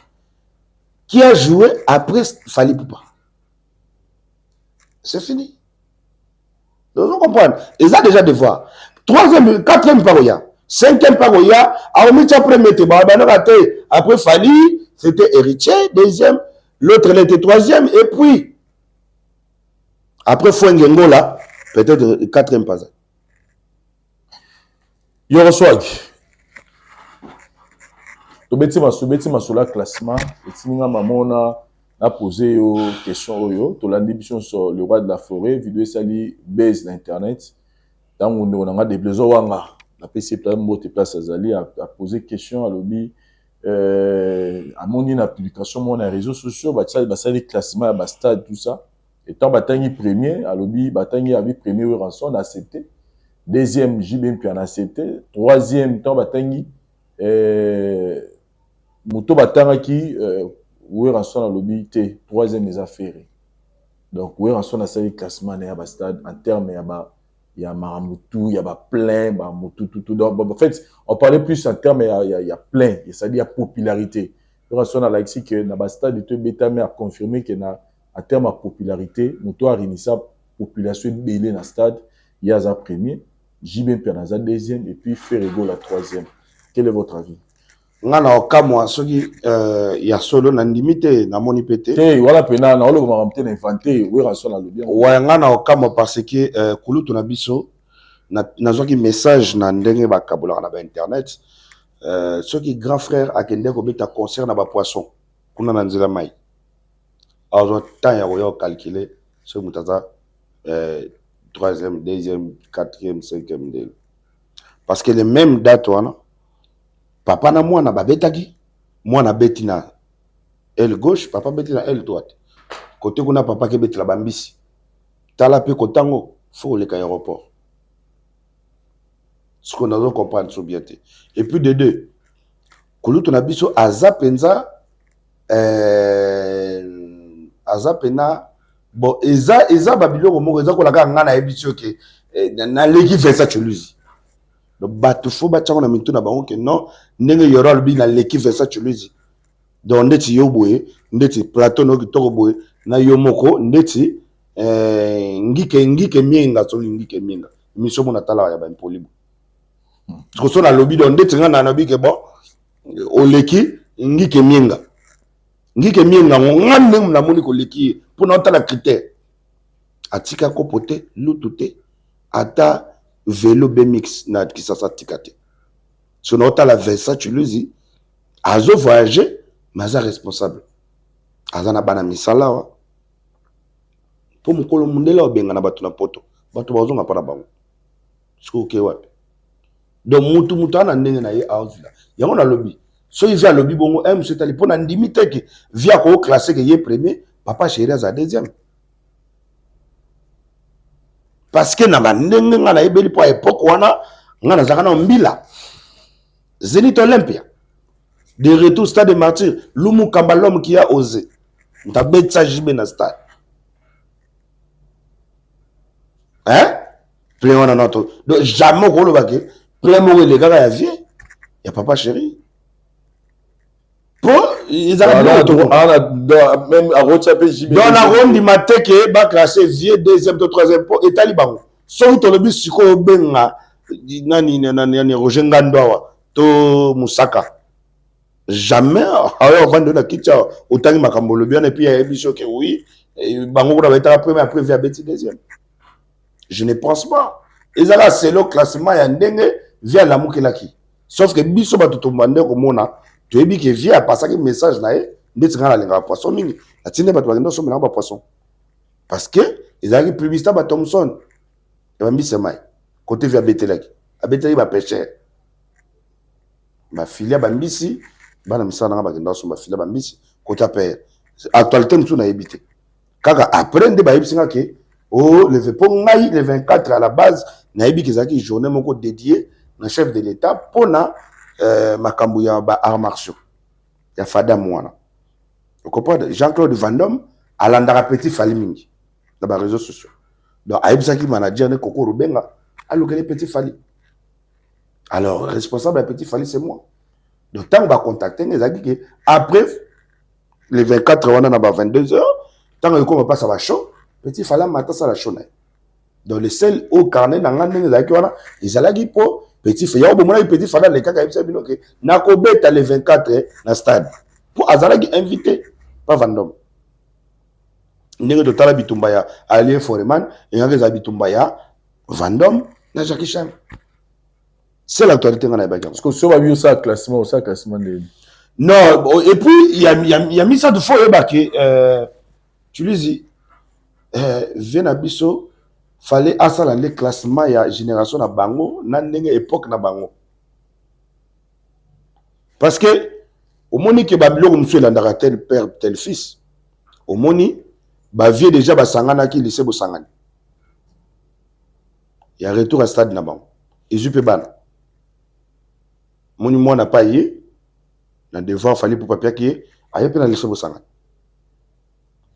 Qui a joué après Fally Ipupa? C'est fini. Ozo comprendre, eza déjà devoir. Troisième, quatrième mpa koya, cinquième mpa koya, akomitia premier te. Bandaka te. Après Fally, c'était Héritier deuxième, l'autre, il était troisième, et puis après Fwenge Ngola peut-être quatrième paza. Yoro Swag, tobeti maso, tobeti masolo ya classement. Etindi nga mamona na pose yo question oyo. Tolandi biso nyonso le roi de la forêt, video esali base na internet. Ntango ndeko na nga Deblezo wanga, napesi ye mbote place azali, apose question, alobi amoni na publication moko na réseaux sociaux basali classement ya bastade, tout ça. Et tant batangi premier, alobi batangi abi premier Werrason, accepté, deuxième JB Mpiana, accepté, troisième, tant batangi moto batangaki Werrason, alobi te, troisième eza Ferre. Donc Werrason asali classement na ya bastade en terme ya ba ya makambo tout, ya baplein, bamotu tout tout. Donc en fait, on parlait plus en terme ya plein, c'est-à-dire ya popularité. Werrason alakisi ke na bastade to ebetami, aconfirme ke na en terme ya popularité, moto aréunisa population ebele na stade, ye aza premier, JB Mpiana aza deuxième et puis Ferre Gola troisième. Quel est votre avis? Nga na okamwa soki ya solo, nandimi te, namoni mpe te. Te, wana mpena naoloba makambo te na invente. Werrason alobi yango. Wa nga na okamwa parce que kulutu na biso, nazwaki message na ndenge bakabolaka na bainternet, soki grand frère akende kobeta concert na bapoisson kuna na nzela mai, azwa temps ya koya kocalculer soki moto aza troisième, deuxième, quatrième, cinquième ndenge, parce que les mêmes date wana papa na mwana babetaki, mwana abeti na aile gauche, papa abeti na aile droite. Kote kuna papa akebetela bambisi, tala mpe kotango fo koleka aéroport. Sikoyo nazo comprendre so bien te. Et puis de deux, kulutu na biso aza mpenza aza mpena bon, eza babiloko moko eza kolaka. Nga nayebi so ke naleki Vincent Choluzi. Donc bato fo batiango na mitu na bango ke non, ndenge Yoro alobi naleki Vincent Choluzi, donc ndeti yo boye, ndeti plateau no kitoko boye na yo moko, ndeti ngike ngike mienga, soki ngike mienga émission mona talaka ya baimpoli boye, so nalobi, donc ndeti nga nalobi ke bon, oleki ngike mienga, ngike mienga ngo, nga ndenge namoni koleki ye mpona otala critère, atika kopo te, lutu te, ata velo BMX na Kisasa atika te. So na otala Vincent Chuluzi azo voyage, mais aza responsable, aza na bana misala awa, mpo mokolo mondele obengana bato na poto, bato bazonga mpa na bango. Soki oke wapi? Donc mutu aza na ndenge na ye azwila yango. Nalobi soki vi alobi bongo, mosu etali mpo na ndimi te ke vi akoclasser ke ye premier, papa chéri aza deuxième, parce que na bandenge nga nayebeli mpo époque wana Nga nazalaka na mbila Zenith Olympia, de retour stade de martyr. Lumu Kamba, l'homme qui a osé, moto abetisa JB na stade, hein? Plein wana noto. Donc jamais okoloba ke plein moko elekaka ya vieux ya papa chéri, po ezalaka. Donc nakondima te ke baclasse vieux deuxième to troisième, po etali bango. Soki tolobi sikoyo, obenga nani nani, Roger Ngando awa to Mosaka, jamais awa ovandi na kiti awa, otangi makambo olobi wana, et puis ayebi soki oui, bango kuna bayetaka premier, après vieux abeti deuxième. Je ne pense pas. Ezalaka selo classement ya ndenge vieux alamukelaki, sauf que biso bato tobande komona, toyebi ke vieux apasaki message na ye. Ndeti ngai nalingaka poisson mingi, natindi bato bakende osombelanga bapoisson, parce que ezalaki publicité ba Thomson ya bambisi ya mai. Kote vieux abetelaki, abetelaki bapêcheur bafilia bambisi. Bana misala nanga bakenda kosomba filia bambisi kote apere. Actualité mosusu nayebi te, kaka après nde bayebisi nga ke o le mpo ngai le 24, à la base nayebi ke ezalaki journée moko dédié na chef de l'État mpona makambo ya ba arts martiaux ya Fadam wana. Ocomprendre, Jean-Claude Vandome alandaka petit Fali mingi na baréseaux sociaux, donc ayebisaki manager ne Koko Rubenga alukeli petit Fali. Alors responsable ya petit Fali, c'est moi. Donc ntango bacontacte nga, ezalaki ke après le 24 wana na ba 22 heures, ntango ekoma mpasa bashow, petit Fali amata asala show na ye. Donc le seul au carnet na nga ndenge ezalaki wana, ezalaki mpo petit Fali yango. Bomonaki petit Fali alekaka, ayebisa bino ke nakobeta le 24 na stade, mpo azalaki invité pa Vandome. Ndenge totala bitumba ya Alien Foreman, engaki ezala bitumba ya Vandome na Jackie Chan. C'est l'actualité nga nayebaki yango. Parce que so babi osala classement, osala classement ndeni? Non, et puis ya misato, faut oyebake tuluzi vieux na biso fallait asala nde classement ya génération na bango na ndenge époque na bango, parce que omoni ke babiloko mosusu elandaka tel père tel fils. Omoni bavieux déjà basanganaki lycée Bosangani ya retour à stade na bango, ezwi mpe bana. Omoni mwana pa ye na devoir Fali mpo papiaki ye, aye mpe na lycée Bosangani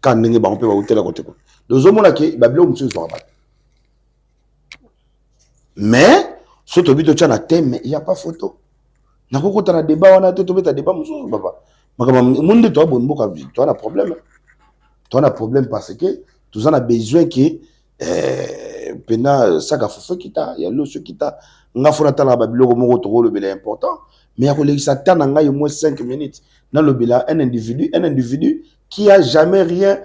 ka ndenge bango mpe bautela kote kuna. Ozomona ke babiloko mosusu ezwaka bato, mais so tobi totya na thème, ya pas photo. Nakokota na débat wana te, tobeta débat mosusu. Papa, makambo mo nde toa boye, mboka toa na problème, toa na problème, parce que toza na besoin ke mpena saka fufu ekita, ya loso ekita. Nga fo natalaka babiloko moko tokolobela important, mais ya kolekisa ta na ngai au moins 5 minutes nalobela un individu, un individu qui a jamais rien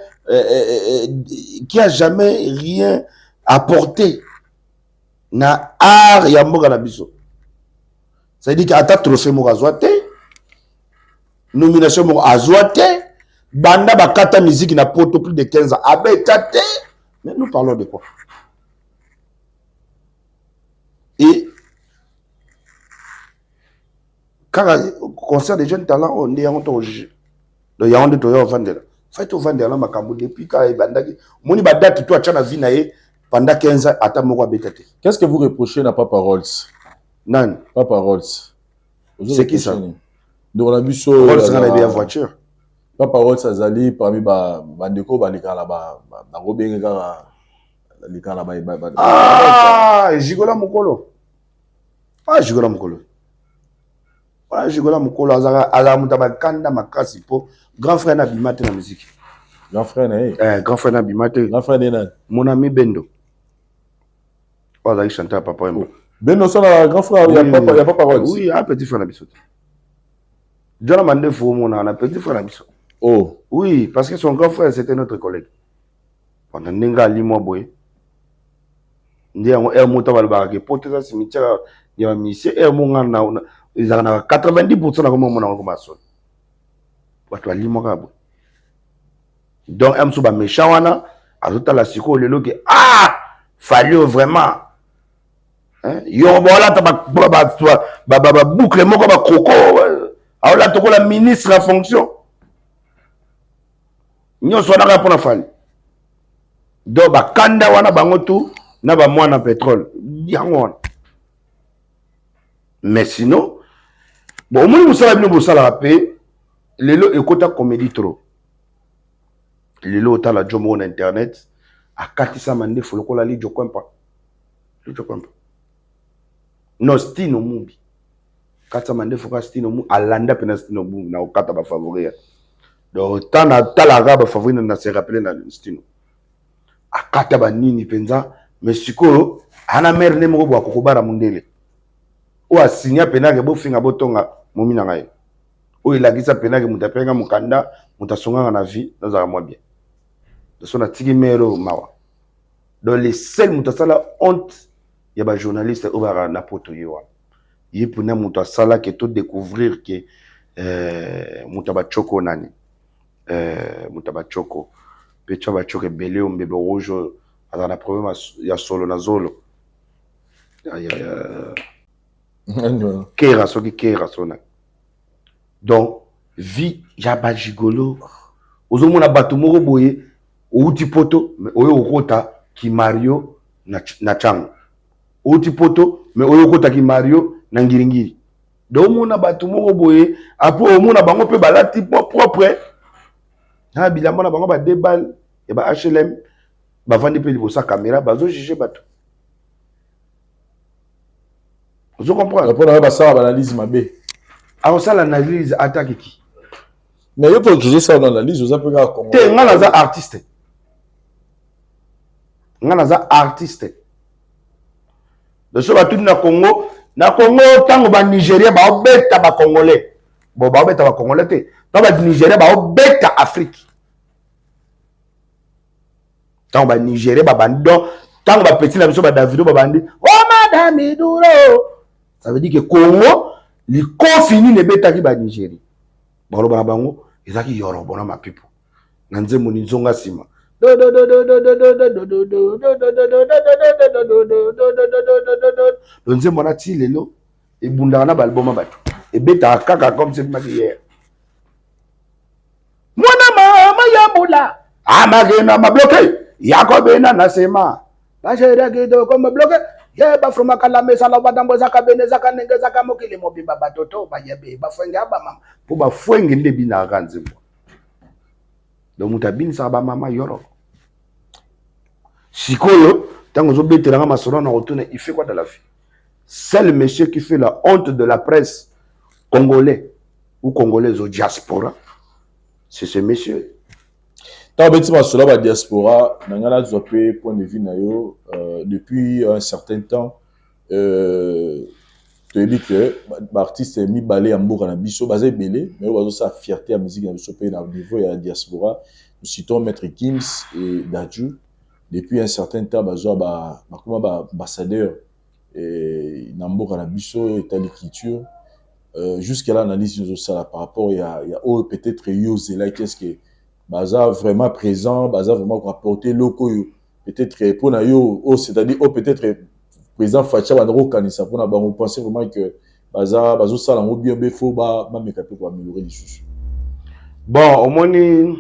apporté na art ya mboka na biso. C'est-à-dire que ata trophée moko azwa te, nomination moko azwa te, banda bakata musique na poto plus de 15 ans, abeta te. Mais nous parlons de quoi? Et kaka concert des jeunes talents oyo nde yango tokojuge. Donc yango nde toya ovandela, fai tovandela na makambo depuis kaka ebandaki. Omoni badate to atya na vie na ye pendant 15 ans, ata moko abeta te. Qu'est-ce que vous reprochez na Papa Rolls? Nani? Papa Rolls. C'est qui ça? Ndeko na biso. Rolls nga na yebi ya voiture. Papa Rolls azali parmi bandeko balekaka na bakobenge kaka balekaka na Ah, Jigola mokolo, ah, Jigola mokolo wana, Jigola mokolo azalaka moto ya bakanda makasi, mpo grand frère na abima te na musique. Grand frère na ye? Eh, grand frère na abima te. Grand frère na ye nani? Mon ami Bendo oyo azalaki chanteur ya Papa Wemba. Bendo osala grand frère ya Papa Rolls? Oui, a petit frère na biso te. Jona Mandefu omona na petit frère na biso. Oh. Oui, parce que son grand frère, c'était notre collègue. Pendant ndenge alimwa boye nde yango aire moko balobaka ke poto eza cimetière ya bamusicien. Aire mo nga na ezalaka na 90 % na koma omona yango masolo bato balimwa kaka boye. Donc aire mosusu baméchant wana azotala sikoyo lelo ke ah, Fali vraiment yo boalata baboucle moko bakroko, aolata lokola ministre ya fonction nyonso wana kaka mpona Fali. Donc bakanda wana bango tu na bamwana pétrole yango wana. Mais sinon, bon, omoni mosala bino bosalaka mpe lelo ekota comédie trop. Lelo otala jo moko na internet akatisa mandefu lokola Lidjo Kwempa, Lidjo Kwempa, non, Stino Mumbi, katisa mandefu kaka Stino Mumbi, alanda mpena Stino Mumbi na kokata bafavori ya. Donc tant natalaka bafavori na se rappeler na Stino akata banini mpenza. Mais sikoyo ana mare nde moko boye akokobara mondele oyo asinya mpenake bofinga botonga momi na ngai, oyo elakisa mpenake moto apenga mokanda, moto asongaka na vie, nazalaka mwa bien. So natiki mare oyo mawa. Donc le seul moto asala honte ya bajournaliste oyo bayaka na poto, ye wana, ye mpena moto asalaki to découvrir ke moto ya bacoko nani, moto ya bacoko mpe tya bacoko ebele oyo mbebe rouge oyo azala na problème ya solo na zolo, kera soki kera sona. Donc vie ya bagigolo, ozomona bato moko boye outi poto, mais oyo okota kimario na ntango outi poto, mais oyo okotaki mario na ngiringiri. Donc omona bato moko boye, après omona bango mpe balati propre na bilamba na bango ba deux balles ya ba HLM, bavandi mpe liboso ya caméra, bazojuge bato. Ozo comprendre? Mpona basala baanalyse mabe. Akosala analyse ata kiki. Mais yo mpo tozosala na analyse, oza mpe kaka Congo. Te, nga naza artiste, nga naza artiste. So batuni na Congo, na Congo ntango banigérien baobeta bacongolais, bon, baobeta bacongolais te, ntango banigérien baobeta Afrique, ntango banigérien babandi, donc ntango bapeti na biso badavido babandi o madame duro, ça veut dire que Congo likofi nini ebetaki banigérie, baloba na bango ezalaki yorobo na mapipo na nzembo ni nzonga nsima. Do nzembo wana ti lelo ebundaka na baalbum ya bato, ebetaka kaka comme se ebimaki hier. Mwana mama ya bula amakena mabloke yakobena na sema basheria kitoko mabloke ye bafromaka mesala batambo ezaka bene ezaka ndenge ezaka mokili mobimba, batoto bayebi bafwenge ya bamama mpo bafwenge nde ebinaka kaka nzembo. Donc moto abinisaka bamama yoro. Sikoyo ntango ozobetelanga masolo na kotuna, il fait quoi dans la vie? Seul monsieur qui fait la honte de la presse congolais ou congolaise au diaspora, c'est ce monsieur. Ntango obeti masolo ya badiaspora, na ngai nazwa mpe point de vue na yo. Depuis un certain temps, toyebi ke baartiste mibale ya mboka na biso baza ebele, mais oyo bazosala fierté ya musique na biso mpe na niveau ya diaspora, nous citons Maître Gims et Dadju. Depuis un certain temps bazwa bakoma baambassadeur na mboka na biso etali culture. Jusque là, analyse nyonso par rapport ya oyo peut-être yo ozelaki, est ce que baza vraiment présent, baza vraiment koapporter eloko oyo peut-être mpona yo oyo, c'est-à-dire oyo peut-être président Fatshi banda kokanisa mpona bango? Pense vraiment que baza bazosala yango bien be, faut bameka mpe koaméliorer lisusu? Bon, omoni,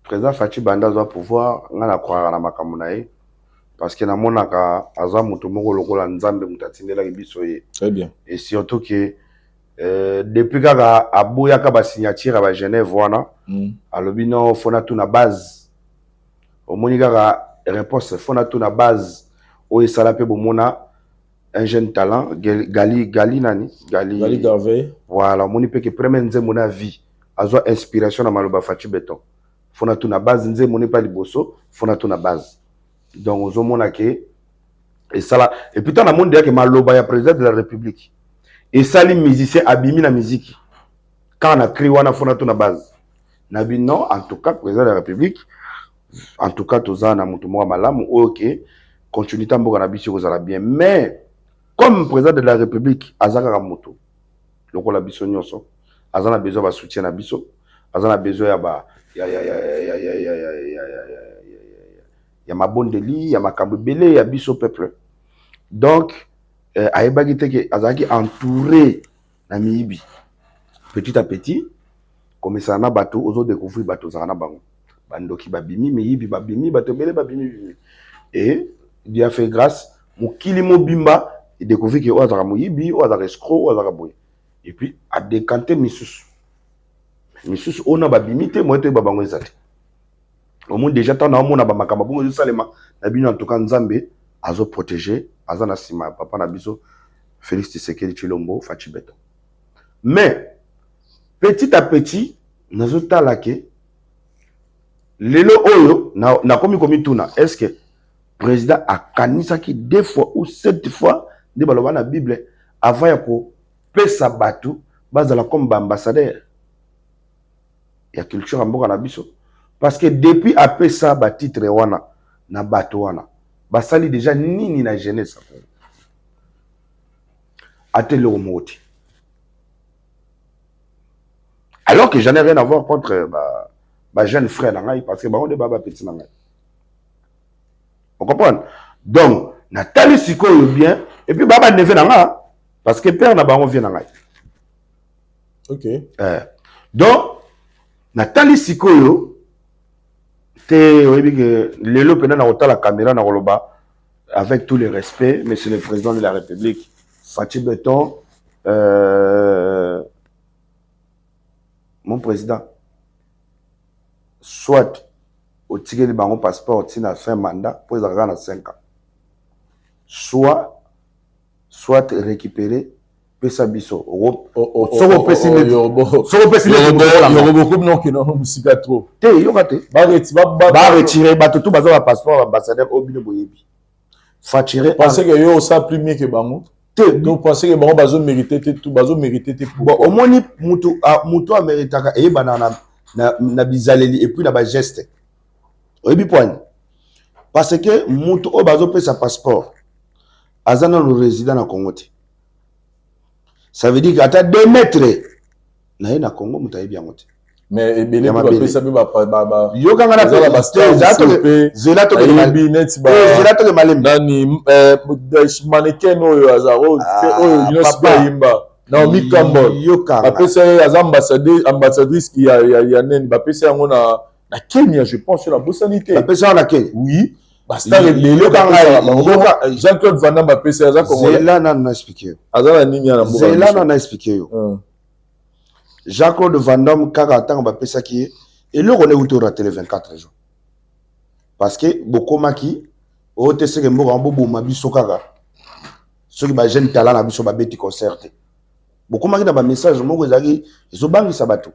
président Fatshi banda azwa pouvoir, ngai nakwaka na makambo na ye parce que namonaka aza moto moko lokola Nzambe moto atindelaki biso ye. Très bien. Et surtout que depuis kaka aboyaka basignature ya bagenève wana, alobi non, faut natuna base. Omoni kaka réponse, faut natuna base oyo esala mpe bomona un jeune talent Gali, Gali nani, Gali, Gali Garvey. Voilà, omoni mpe ke premier nzembo na vie azwa inspiration na maloba Fatshi Béton, faut natuna base. Nzembo ne mpa liboso, faut natuna base. Donc ozomona ke esala. Et puis ntango namoni deyake maloba ya président de la République esali musicien abimi na miziki kaka na cri wana, faut natuna base na bino. En tout cas, président de la République, en tout cas toza na moto moko malamu oyo ke continuité ya mboka na biso ekozala bien. Mais comme président de la République aza kaka moto lokola biso nyonso, aza na besoin ya basoutien na biso, aza na besoin ya ba ya ya ya ya ya ya ya ya ya ya mabondeli, ya makambo ebele ya biso peuple. Donc ayebaki te ke azalaki entouré na miyibi. Petit à petit, komesana na bato, ozodécouvrir bato ozalaka na bango, bandoki babimi, miyibi babimi, bato ebele babimi bimi. Et Dieu a fait grâce, mokili mobimba edécouvrir ke oyo azalaka moyibi, oyo azalaka escroc, oyo azalaka boye. Et puis adécanté misusu misusu oyo na babimi te, moye toyeba bango eza te. Omoni déjà, ntango naomona bamakambo bongo ezosalema na bino, en tout cas Nzambe azoprotéger, aza na nsima ya papa na biso Félix Tshisekedi Tshilombo, Fatshi Béton. Mais petit à petit nazotala ke lelo oyo nakomi komituna: est ce que président akanisaki deux fois ou sept fois nde baloba na Bible avant ya kopesa bato bazala comme baambassadeur ya culture ya mboka na biso? Parce que depuis apesa batitre wana na bato wana, basali déjà nini na jeunesse ya Congo? Ata eloko moko te. Alors que j'en ai rien à voir contre ba, ba jeune frère na ngai, parce que bango nde baa bapeti na ngai, ocomprendre? Donc natali sikoyo bien, et puis baa baneveux na nga, parce que père na bango vie na ngai. Donc natali sikoyo te, oyebi ke lelo mpena na kotala caméra na koloba avec tout le respect, monsieur le président de la République Fatshi Béton, mon président, soit otikeli bango passeport ntina fin mandat mpo ezalaka kaka na 5 ans, soit récupérer, pesa biso. Soki opesi, soki opesi Bokomi nokende mosika trop. Te, yoka te, baretirer bato tu baza bapasseport ambassadeur oyo bino boyebi facture. Parce que yo osa plus mieux que bango? Te. Donc pense que bango bazomérite te, tout bazomérite te. Bon, omoni, mutu mutu ameritaka eyebana na bizaleli et puis na bageste. Oyebi poani? Parce que mutu oyo bazopesa passeport aza nano résident na Congo te. Ça veut dire que ata 2 mètres na ye na Congo, moto ayebi yango te. Mais ebele mpe bapesa mpe. Yokanga na zela. Tozela toke malembe. Nani, mannequin oyo aza oyo nyonso mpe ayimba, Naomi Campbell, bapesa ye, aza ambassadrice ya nini, bapesa yango na Kenya, je pense, nabosani te. Bapesa yango na Kenya? Oui, bastar ebele. Jean Claude Van Damme bapesa, aza Congolais. Zela nanu na expliquer yo. Aza na nini ya na mboka? Zela nanu na expliquer yo. Jean Claude Van Damme, kaka ntango bapesaki ye eloko nde euti orater le 24 juin, parce que bokomaki oyo te, seke mboka yango boboma biso kaka soki bajeune talent na biso babeti concert te. Bokomaki na bamessage moko ezalaki ezobangisa bato,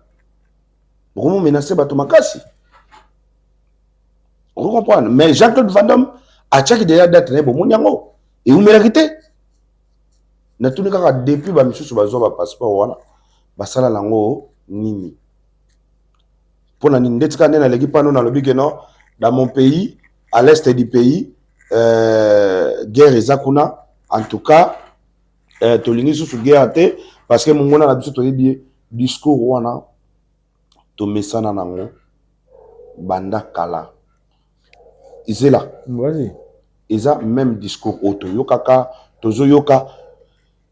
bokomi menacer bato makasi, ocomprendre? Mais Jean Claude Van Damme atiaki déjà date na ye, bomoni yango eumelaki te. Natuni kaka, depuis bamisusu bazwa bapasseport wana, basala nango nini? Mpo na nini? Ndeti kaka nde naleki mpano, nalobi ke non, dans mon pays, à l'est du pays, guerre eza kuna. En tout cas, tolingi susu guerre te, parce que mongona na biso toyebi ye. Discours wana tomesana nango banda kala. Ezela, eza même discours oyo toyokaka, tozoyoka.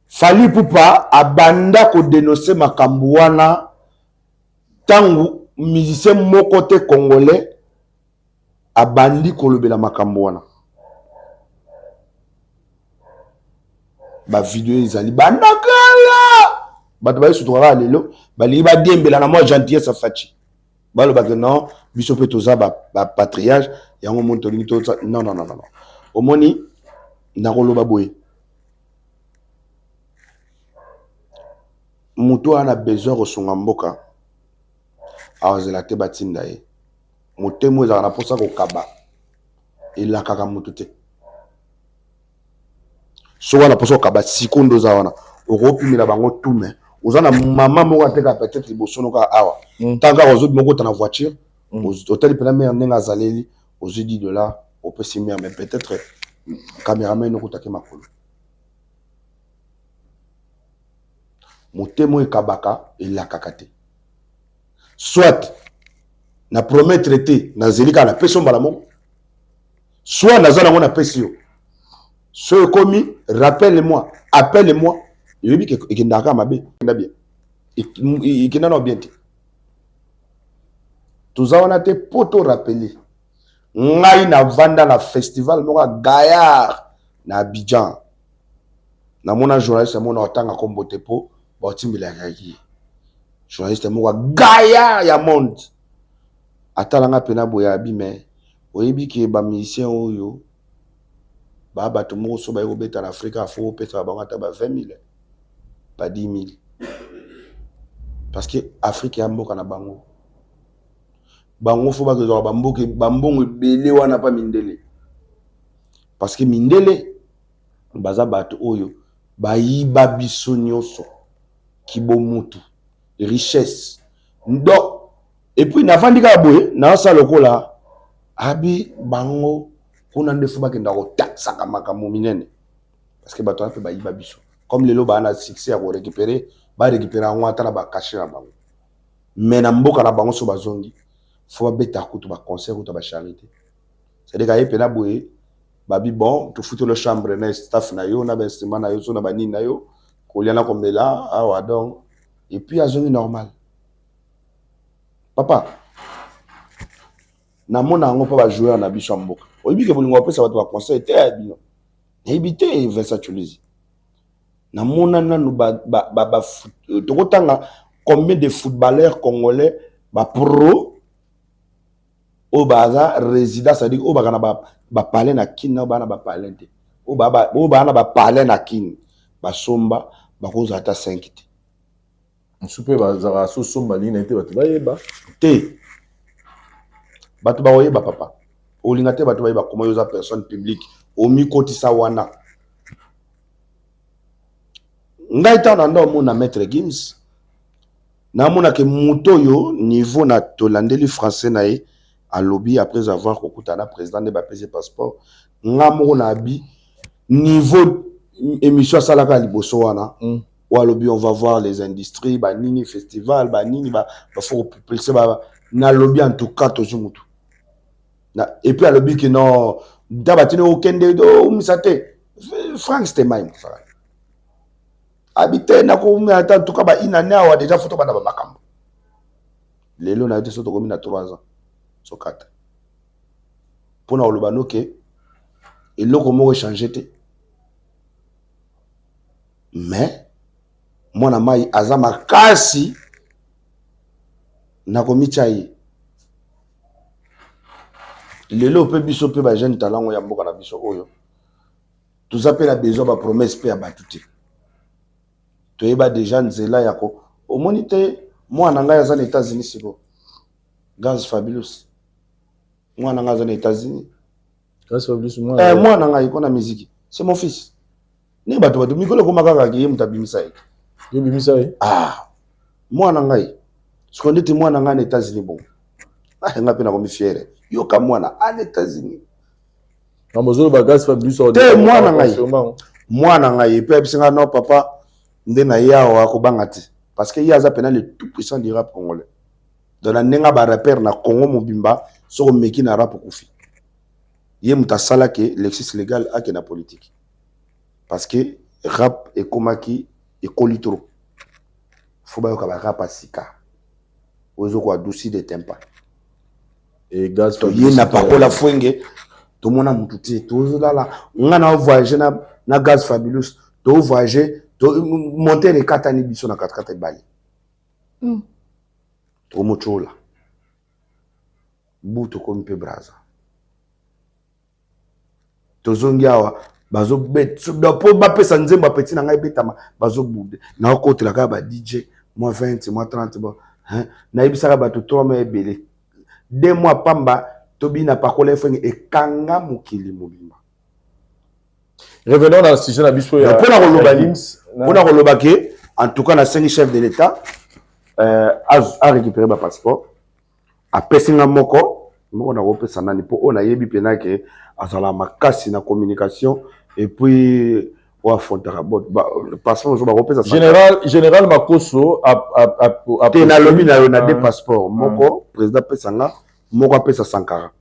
Fally Ipupa abanda kodénoncer makambo wana ntango musicien moko te congolais abandi kolobela makambo wana. Bavideo ezali banda kala. Bato bayesutuka kaka lelo, balingi badiembela na mwa gentillesse. Afaci balobaka non, biso mpe toza bapatriage yango moni tolingi to. Non, non, non, non. Omoni, nakoloba boye: moto wana na besoin kosunga mboka, awazela te batinda ye. Motema ezalaka na mposa kokaba, elakaka motu te. Soki wana mposa kokaba sikondo oza wana, okopimela bango tume. Oza na mama moko ateka peut-être liboso no kaka awa, ntango kaka ozobima okota na voiture, otali mpena mare ndenge azaleli, ozwi 10 $, opesi mare. Mais peut-être cameraman okutaki makolo. Motema oyo ekabaka elakaka te. Soit na promettre te, nazeli kaka, napesi yo mbala moko, soit naza nango, napesi yo. So ekomi rappelle moi appelle moi eyebi ekendaka kaka mabe, ekenda bien, ekenda nao bien te. Toza wana te mpo torappeler. Ngai navanda na festival moko ya gaillard na Abidjan, namona journaliste moko na otanga kombo te mpo baotimbelaka ye, journaliste moko ya gaillard ya monde, atalanga mpena boye, abi: "Me oyebi ke bamusicien oyo baa bato moko so baye kobeta na Afrika, afo opesaka bango ata ba 20 000, ba 10 000, parce que Afrique ya mboka na bango. Bango fo bakozwaka bamboka bambongo ebele wana mpa mindele, parce que mindele baza bato oyo bayiba biso nyonso kibomutu, richesse." Donc et puis navandi kaka boye, naosala lokola abi bango kuna nde fo bakenda kotaxaka makambo minene, parce que bato wana mpe bayiba biso. Comme lelo baa na succès ya korécupérer, barécupérer yango ata na bacachet na bango, mais na mboka na bango so bazongi, fo babeta kutu baconcert, kutu bacharité. C'est-à-dire aye mpena boye, babi: "Bon, tofuteli chambre na staff na yo, na bainstrument na yo, so na banini na yo, kolia na komela awa." Donc et puis azongi normal. Papa, namona yango mpo bajoueur na biso ya mboka, oyebi ke bolingo bapesa bato baconseil te ya bino, nayebi te. Vincent Tshuluizi, namona nanu tokotanga combien de footballeurs congolais bapro oyo baza résident, c'est-à-dire oyo baka na bapalais na Kine, oyo baa na bapalais te, oyo baa na bapalais na Kine, basomba, bakozala ata 5 te. Mosusu mpe bazalaka sosomba lingi na ye te bato bayeba. Te, bato bakoyeba. Papa, olinga te bato bayeba koma yo oza personne publique, omikotisa wana. Ngai ntango na nda omona Maître Gims, namonake moto oyo niveau na tolandeli français na ye, alobi après avoir kokutana na président nde bapesi passeport. Nga moko na abi niveau émission asalaka ya liboso wana, oyo alobi: "On va voir les industries banini, festival banini, bafo kopropulser." Nalobi: "En tout cas tozwi mutu." Et puis alobi ke non, nta batini okende omisa te. Frank Stemai mosala abi te, nakomela ata. En tout cas ba une année awa déjà fo tobanda bamakambo. Lelo na ye te, so tokomi na 3 ans, so 4, mpona koloba noke eloko moko échange te. Mais mwana mai aza makasi na komitya ye. Lelo mpe biso mpe bajeune talent ya mboka na biso oyo, toza mpe na besoin bapromesse mpe ya bato te. Toyeba déjà nzela ya ko omoni te. Mwana ngai aza na États-Unis siko, Gaz Fabulous, mwana ngai aza na États-Unis. Eh, mwana ngai ko na musique, c'est mon fils. Ndenge bato mikolo ekoma kaka ye moto abimisa ye. Obimisa ye. Ah, mwana ngai siko ndeti mwana ngai na États-Unis. Bongo ah, nga mpe nakomi fier, yoka mwana ana États-Unis. Ozoloba Gaz Fabulous? Te, mwana ngai, mwana ngai epe ayebisi ngai: "Non papa, nde na ye awa akobanga te, parce que ye aza mpena le tout puissant du rap congolais." Donc na ndenge barapper na Congo mobimba, soki omeki na rap, okufi. Ye moto asalaki Lexis Légal ake na politique, parce que rap ekomaki ekoli trop, fo bayoka barap ya sika oyo ezokoadoucir de tempa. Ye na Pakola Fwenge, tomona mutu te, tozolala. Nga na voyage na Gaz Fabulous, tovoyage, moteur ekatani biso na katikati ebale, Tomotyola bu, tokomi mpe Braza, tozongi awa, mpo bapesa nzembo apeti na ngai ebetama, bazobude, naokotela kaka ba DJ mwa 20, mwa 30. Bon, nayebisaka bato 3 mois ebele, 2 mois pamba, tobina Pakola Efenge ekanga mokili mobimba. Revenons dans le sujet na biso. Ya mpona koloba, mpona koloba ke en tout cas nasengi chef de l'État arécupérer bapasseport. Apesi nga moko moko, nakopesa nani mpo oyo nayebi mpena ke azala makasi na communication et puis oyo afrontaka passeport mosusu bakopesa. Général Makoso. Te, nalobi na yo na deux passeport: moko président apesa nga, moko apesa Sankara.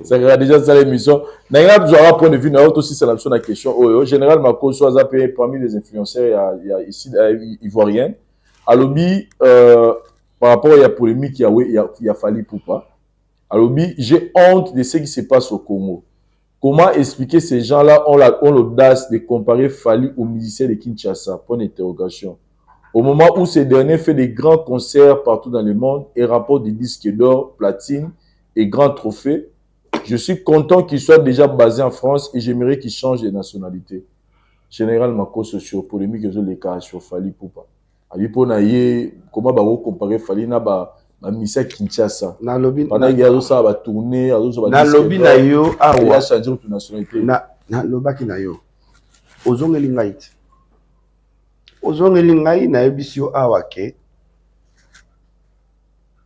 Sankara déjà asala émission na ngai. Nazwaka point de vue na yo, tosisala biso na question oyo. Général Makoso aza mpe parmi les influenceurs ya ici ivoirienne. Alobi par rapport ya polémique ya Fally Ipupa. Alobi, j'ai honte de ce qui se passe au Congo. Comment expliquer ces gens-là ont l'audace de comparer Fally aux musiciens de Kinshasa? Point d'interrogation. Au moment où ces derniers fait des grands concerts partout dans le monde et remporte des disques d'or, platine et grands trophées, je suis content qu'il soit déjà basé en France et j'aimerais qu'il change de nationalité. Général Makosso sur polémique ezoleka sur Fally Ipupa. Abi mpona ye comment bako comparer Fally na ba ba musiciens Kinshasa. Nalobi pendant qu'il azosala ba tournée, azosala ba nalobi na yo awa a changer de nationalité. Na nalobaki na yo. Ozongeli ngai te. Ozongeli ngai nayebisi yo awa ke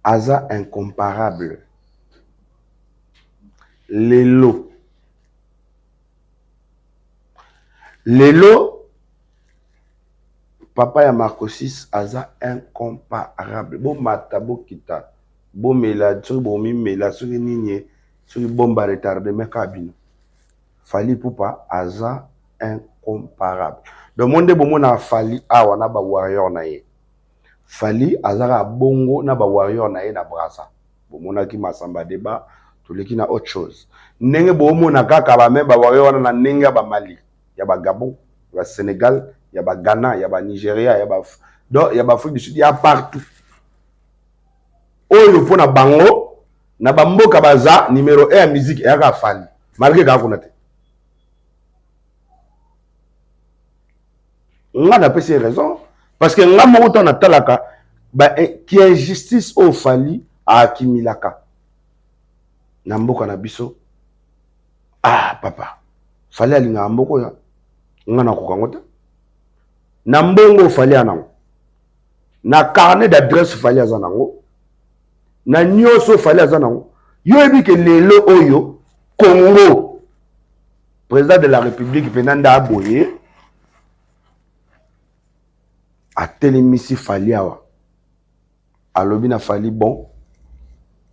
aza incomparable. Lelo lelo papa ya Marcosis aza incomparable. Bomata bokita bomela soki bomimela soki nini soki bomba retardement kaka bino. Fally Ipupa aza incomparable. Donc mo nde bomonaka Fally awa na ba warrior na ye. Fally aza kaka bongo na ba warrior na ye na Brazza. Bomonaki Massamba Débat, toleki na autre chose. Ndenge bomona kaka ba même ba warrior wana na ndenge ya ba Mali, ya ba Gabon, ya ba Sénégal, ya ba Ghana, ya ba Nigeria, ya ba donc ya ba Afrique du Sud, ya partout. Oyo pona bango na ba mboka baza numéro 1 ya musique eyaka Fally. Malgré kaka kuna te. Nga napesi raison parce que nga moko ntango natalaka ba ki injustice oyo Fally aakimilaka na mboka na biso. Ah papa, Fally alingaka mboka oyo, nga nakoka yango te. Na mbongo Fally anango, na carnet d'adresse Fally aza nango, na nyonso Fally aza nango. Yo oyebi ke lelo oyo Congo président de la République mpena nde aboye atelemisi Fally awa, alobi na Fally bon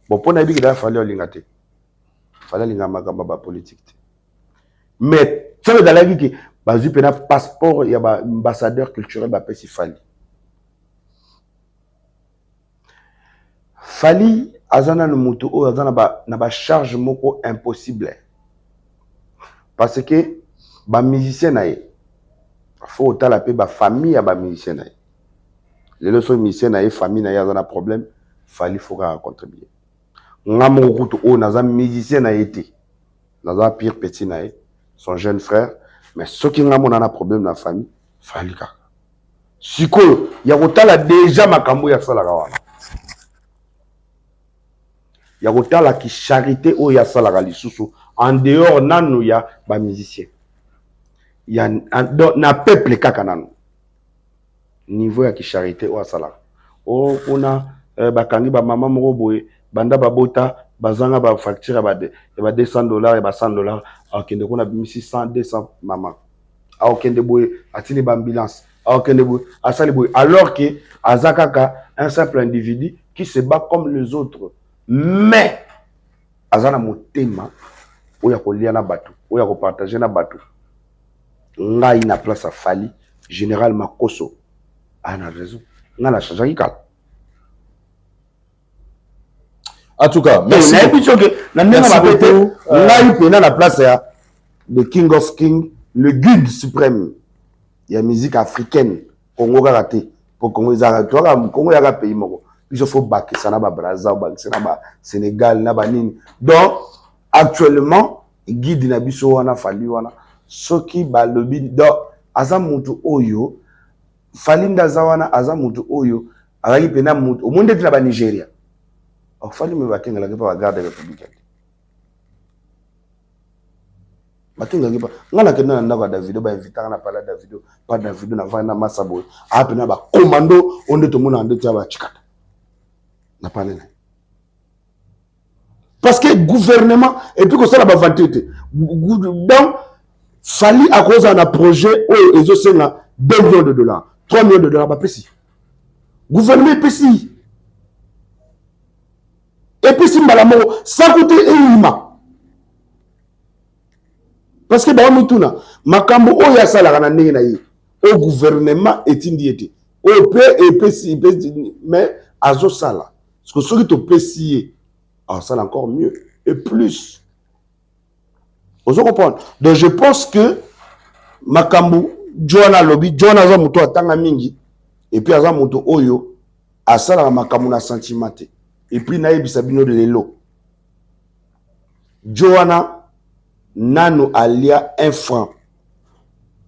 bon mpo nayebi ke daya Fally alinga te, Fally alinga makambo ya bapolitique te, mais soki ezalaki ke bazwi mpena passeport ya ba ambassadeur culturel bapesi Fally. Fally aza nanu moto oyo aza na ba charge moko impossible parce que ba musicien na ye faut otala mpe ba famille ya ba musicien na ye. Lelo soki musicien na ye famille na ye aza na problème, Fally faut kaka contribuer. Nga moko kutu oyo naza musicien na ye te, naza pire petit na ye, son jeune frère, mais soki nga mona na problème na famille, Fally kaka. Sikoyo ya kotala déjà makambo ya salaka wana, ya kotala ki charité oyo ya salaka lisusu en dehors nanu ya ba musicien ya donc, na peuple kaka nanu niveau ya ki charité oyo asalaka. O kuna bakangi ba mama moko boye banda babota bazanga ba facture ya ba $200 ya ba $100, akende kuna bimisi 100 200 mama, akende boye atindi ba ambulance, akende boye asali boye, alors que aza kaka un simple individu qui se bat comme les autres, mais aza na motema oyo akolia na bato, oyo akopartage na bato. Ngai na place ya Fally, Général Makosso a na raison, ngai na changeaki kala. En tout cas, merci. Nayebi soki na ndenge mabe te, ngai mpena na place ya the King of King, le guide suprême ya musique africaine, Congo kaka te, po Congo ezaka toka Congo yaka pays moko, biso faut bakisa na ba Brazza, bakisa na ba Sénégal na ba nini. Donc actuellement guide na biso wana Fally wana, soki balobi donc aza mutu oyo Fally nde aza wana, aza mutu oyo azalaki mpena mutu omoni ndeti na ba Nigeria. Oh, Fally me bakengelaki mpe ba garde républicaine, bakengaki pa nga nakende na ndako ya Davido, bainvitaka na pala Davido, pa Davido navandi na masa boye, aa mpena bakomando oyo nde tomonaka ndeti ya bachikata na pale na ye, parce que gouvernement et puis kosala baventure te. Donc Fally akozala na projet oyo ezosenga 2 millions de dollars, 3 millions de dollars, bapesi gouvernement epesi epesi mbala moko sans te eyima, parce que baomituna makambo oyo asalaka na ndenge na ye, oyo gouvernement etindi ye te, oyo mpe epesi, mais azosala soki topesi ye. Asala encore mieux et plus. Ozo comprendre? Donc je pense que makambo John alobi, John aza moto atanga mingi et puis aza moto oyo asalaka makambo na sentiment te. Et puis nayebisa bino lelo, Joana nano alia un franc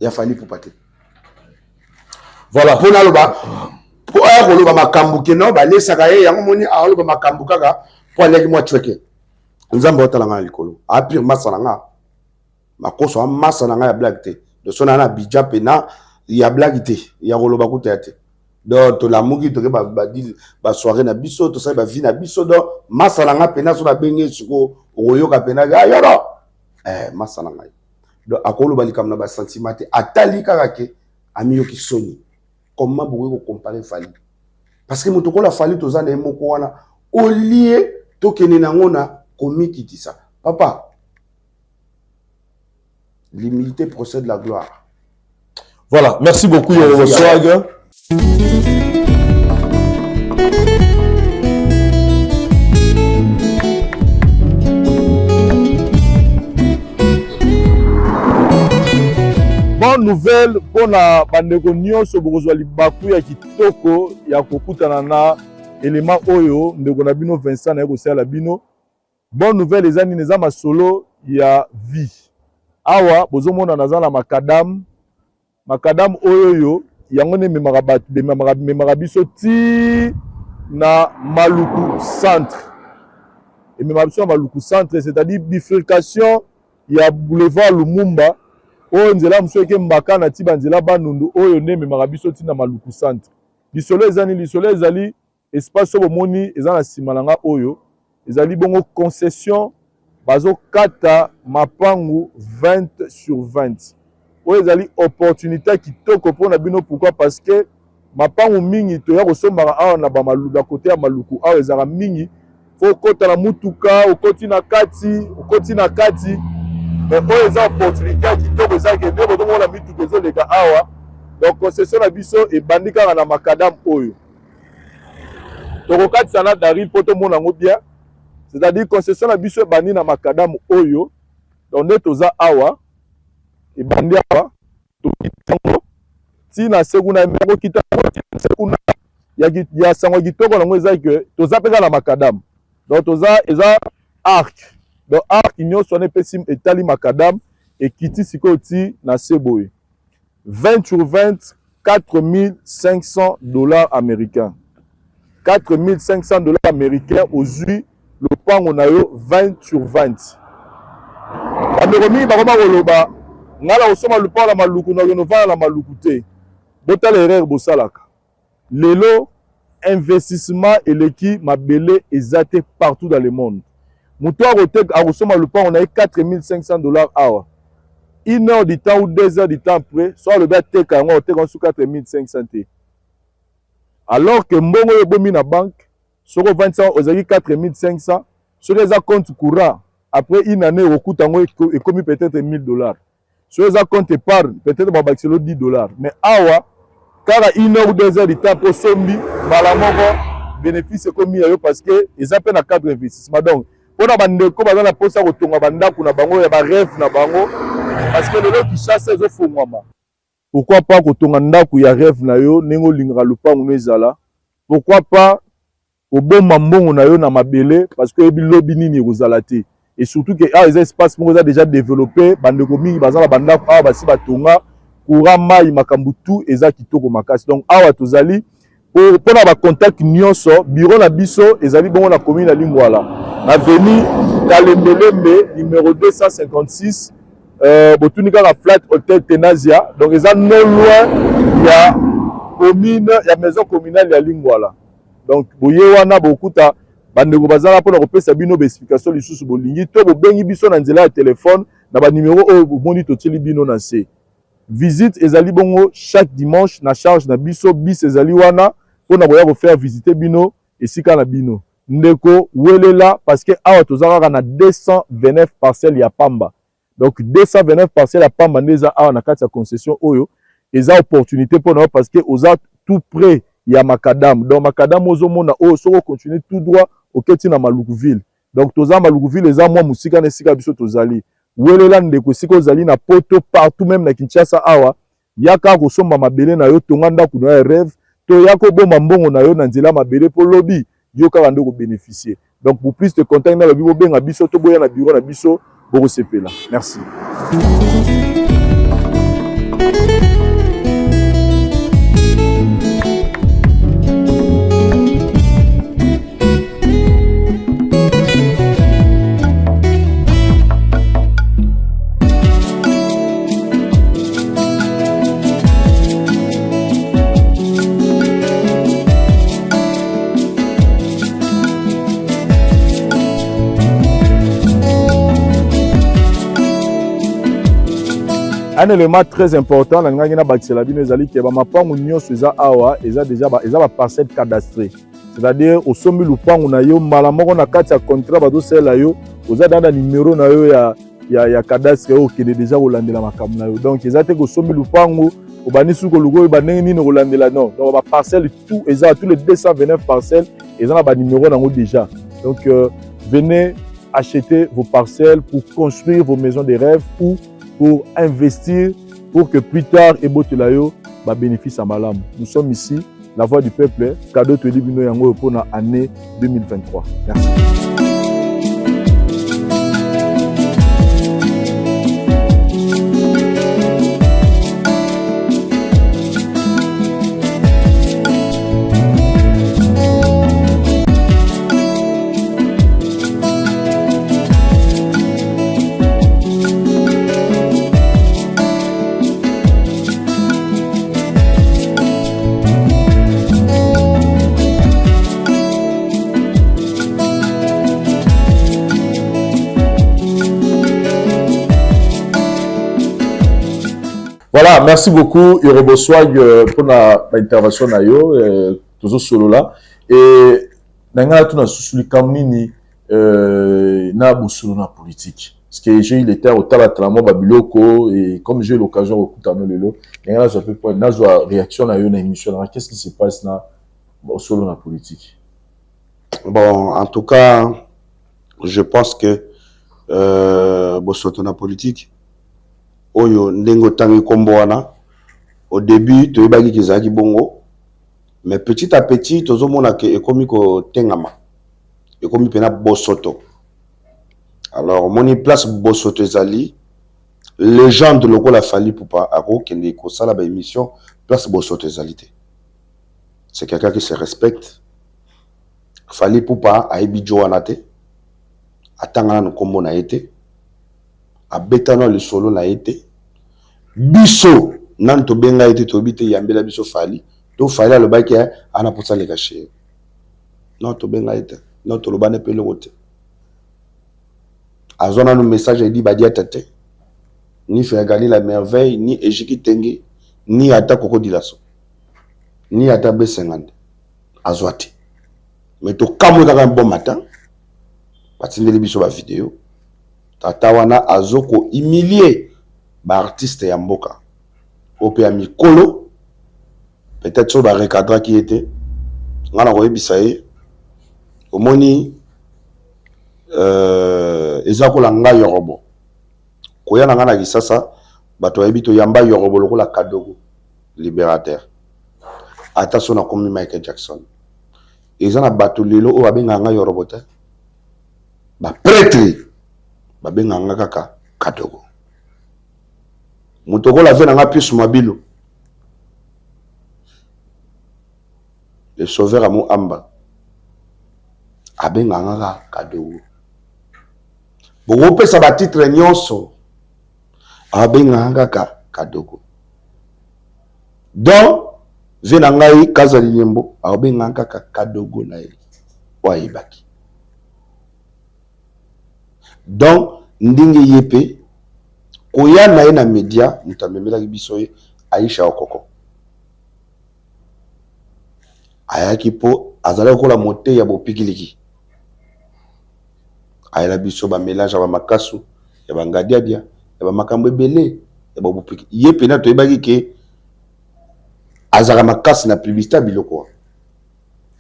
ya Fally Ipupa te. Voilà. Mpo naloba, mpo aya koloba makambo ke no balesaka ye yango, moni aoloba makambo kaka mpo aliaki mwa cweke. Nzambe aotala nga na likolo, apire masa na nga makoso, amasa na nga ya blague te. Donc so na na Abidjan mpena ya blague te, ya koloba kuta ya te. Donc tolamuki, toke basoirée na biso, tosali bavie na biso. Donc masa na nga mpena, so nabenge sikoyo, okoyoka mpena yoro masa na ngai. Donc akoloba likambo na basentiment te, atali kaka ke amiyoki soni. Comment bokoki kocomparer Fally? Parce que moto kola Fally, toza na ye moko wana, olie tokende nango na komikitisa. Papa, l'humilité procède la gloire. Voilà, merci beaucoup Yorobo Swag. Bonne nouvelle mpona bandeko nyonso, bokozwa libaku ya kitoko ya kokutana na elema oyo ndeko na bino Vincent naye kosalela bino. Bonne nouvelle eza nini? Eza masolo ya vie. Awa bozomona naza na macadam. Macadam oyo oyo yango nde ememaka bato, memaka biso ti na Maluku centre, ememaka biso na Maluku centre, c'est-à-dire bifurcation ya boulevard Lumumba oyo, nzela mosusu eke Mbaka na ti banzela Bandundu, oyo nde ememaka biso ti na Maluku centre. Lisolo eza nini? Lisolo ezali espace oyo bomoni eza na nsima na nga oyo ezali bongo concession, bazokata mapangu 20 sur 20. Oyo ezali opportunité ya kitoko mpona bino. Pourquoi? Parce que mapangu mingi toya kosombaka awa na bamaluku, côté ya Maluku awa, ezalaka mingi fo okota na mutuka, okoti na kati, okoti na kati. Mais oyo eza opportunité ya kitoko, eza ke nde bozomona mituka ezoleka awa. Donc concession na biso ebandi kaka na macadam oyo tokokatisa na Daril mpo tomona yango bien. C'est-à-dire concession na biso ebandi na macadam oyo. Donc nde toza awa, ebandi awa, tokita yango ntina se kuna, me kokita yango ntina se kuna ya sango kitoko nango eza ke toza mpe kaka na macadam. Donc toza, eza arc, donc arc nyonso wana epesi etali macadam, ekiti sikoyo ti na se boye. 20 sur 20, 4500 $ américains, 4500 $ américains, ozwi lopango na yo 20 sur 20. Bandeko mingi bakoma koloba: ngai na kosomba lopango na Maluku, nakende ovanda na Maluku te. Botala erreur bosalaka. Lelo investissement eleki mabele eza te partout dans le monde. Moto akoteka, akosomba lopango na ye 4500 $ awa, une heure du temps ou 2 heures du temps après, so alobi ateka yango, akoteka yango su 4500 te, alors que mbongo oyo ebomi na banque, soki ovandisa ozalaki 4500, soki eza compte courant, après une année okokuta yango ekomi peut-être 1000 $. Soki eza compte épargne, peut-être babakiselo 10 $. Mais awa kaka une heure ou 2 heures du temps mpo osombi, mbala moko bénéfice ekomi ya yo, parce que eza mpe na cadre investissement. Donc mpona bandeko baza na mposa kotonga bandako na bango ya barêve na bango, parce que lelo Kinshasa ezofongwama, pourquoi pas kotonga ndako ya rêve na yo ndenge olingaka lopango no ezala? Pourquoi pas kobomba mbongo na yo na mabele? Parce que oyebi lobi nini ekozala te. Et surtout ke awa eza espace moko eza déjà développé, bandeko mingi baza na bandako awa, basi batonga, courant, mai, makambo tout eza kitoko makasi. Donc awa tozali mpona bacontact nyonso. Bureau na biso ezali bongo na commune ya Lingwala, na avenue Kalembelembe numéro 256. Botuni kaka flat Hotel Tenasia. Donc eza non loin ya commune, ya maison communale ya Lingwala. Donc boye wana, bokuta bandeko bazala mpona kopesa bino baexplication lisusu bolingi, to bobengi biso na nzela ya telefone na banimero oyo bomoni totieli bino na se. Visite ezali bongo chaque dimanche na charge na biso. Bus ezali wana mpona koya kofaire visite bino esika na bino. Ndeko, welela, parce que awa toza kaka na 229 parcelle ya pamba. Donc 229 parcelle ya pamba nde eza awa na kati ya concession oyo. Eza opportunité mpona yo, parce que oza tout près ya macadam. Donc macadam ozomona oyo, soki ocontinue tout droit, oketi na Maluku ville. Donc toza Malukuville, eza mwa mosika na esika biso tozali. Welela ndeko esika ozali na poto, partout même na Kinshasa awa, yaka kosomba mabele na yo, tonga ndako na yo ya rêve, to ya kobomba mbongo na yo na nzela mabele mpo lobi yo kaka nde kobénéficier. Donc pour plus de contact na lobi, bobenga biso to boya na bureau na biso, bokosepela. Merci. Un élément très important nalingaki nabakisela bino ezali ke bamapangu nyonso eza awa eza déjà ba, eza baparcelle cadastrée, c'est-à-dire osombi lupangu na yo mbala moko na kati ya contrat bazosalela yo, oza danda numero na yo ya cadastre oyo okende déjà kolandela makambo na yo. Donc eza te kosombi lupangu obandi suki koluka oyeba ndenge nini kolandela, non. Donc baparcelle tout eza, tous les 229 parcelles eza na banumero nango déjà. Donc venez acheter vos parcelles pour construire vos maisons de rêve ou pour investir pour que plus tard ebotela yo babénéfice ya malamu. Nous sommes ici, la voix du peuple, cadeau toyeli bino yango oyo mpona année 2023. Merci. Voilà, merci beaucoup Yoroboswag pour la intervention na yo, toujours solo là. Et na nga tuna susu likambo nini na bosolo na politique. Parce que j'ai eu le temps otala tramo ba biloko et comme j'ai eu l'occasion kokutana lelo, na nga nazwa pe nazwa réaction na yo na émission na, qu'est-ce qui se passe na bosolo na politique? Bon, en tout cas, je pense que bosolo na politique oyo ndenge otangi nkombo wana, au début toyebaki ke ezalaki bongo, mais petit à petit tozomona ke ekomi kotengama, ekomi mpena bosoto. Alors omoni place bosoto ezali, légende lokola Fally Ipupa akokende kosala baémission place bosoto ezali te. C'est quelqu'un qui se respecte. Fally Ipupa ayebi jo wana te, atanga nanu nkombo na ye te, abeta na lisolo na ye te. Biso nanu tobenga ye te, toyebi te yambela biso Fally to Fally alobaki ana mposa aleka chez non, tobenga ye te, non, tolobani mpe eloko te. Azwa nanu message edi badiata te, ni Fergali la merveille, ni Ejiki Tenge, ni ata Koko Dilaso, ni ata B50 azwa te. Mais tokamwe kaka un bon matin batindeli biso bavideo, tata wana azo kohumilie baartiste ya mboka oyo mpe ya mikolo. Peut-être soki barecadraki ye te, nga na koyebisa ye, omoni eza kola ngai Yorobo koya na ngai na Kisasa, bato bayebi toyamba Yorobo lokola Kadogo libérateur. Ata so nakomi Michael Jackson, eza na bato lelo oyo babengaka ngai Yorobo te, baprêtre babengaka nga kaka Kadogo. Moto okola ve na nga Pius Mabilo, le sauveur ya Muamba, abengaka nga kaka Kadogo. Bokopesa batitre nyonso, abengaka kaka Kadogo. Donc ve na ngai Kazali Nyembo abengaka kaka Kadogo na ye oyo ayebaki. Donc ndenge ye mpe koya na ye na media, moto amemelaki biso ye Aisha Okoko ayaki mpo azalaki kola mote ya bopikiliki, ayela biso bamélange ya bamakasu ya bangadiadia ya bamakambo ebele ya babopiki. Ye mpena toyebaki ke azalaka makasi na publicité ya biloko wana,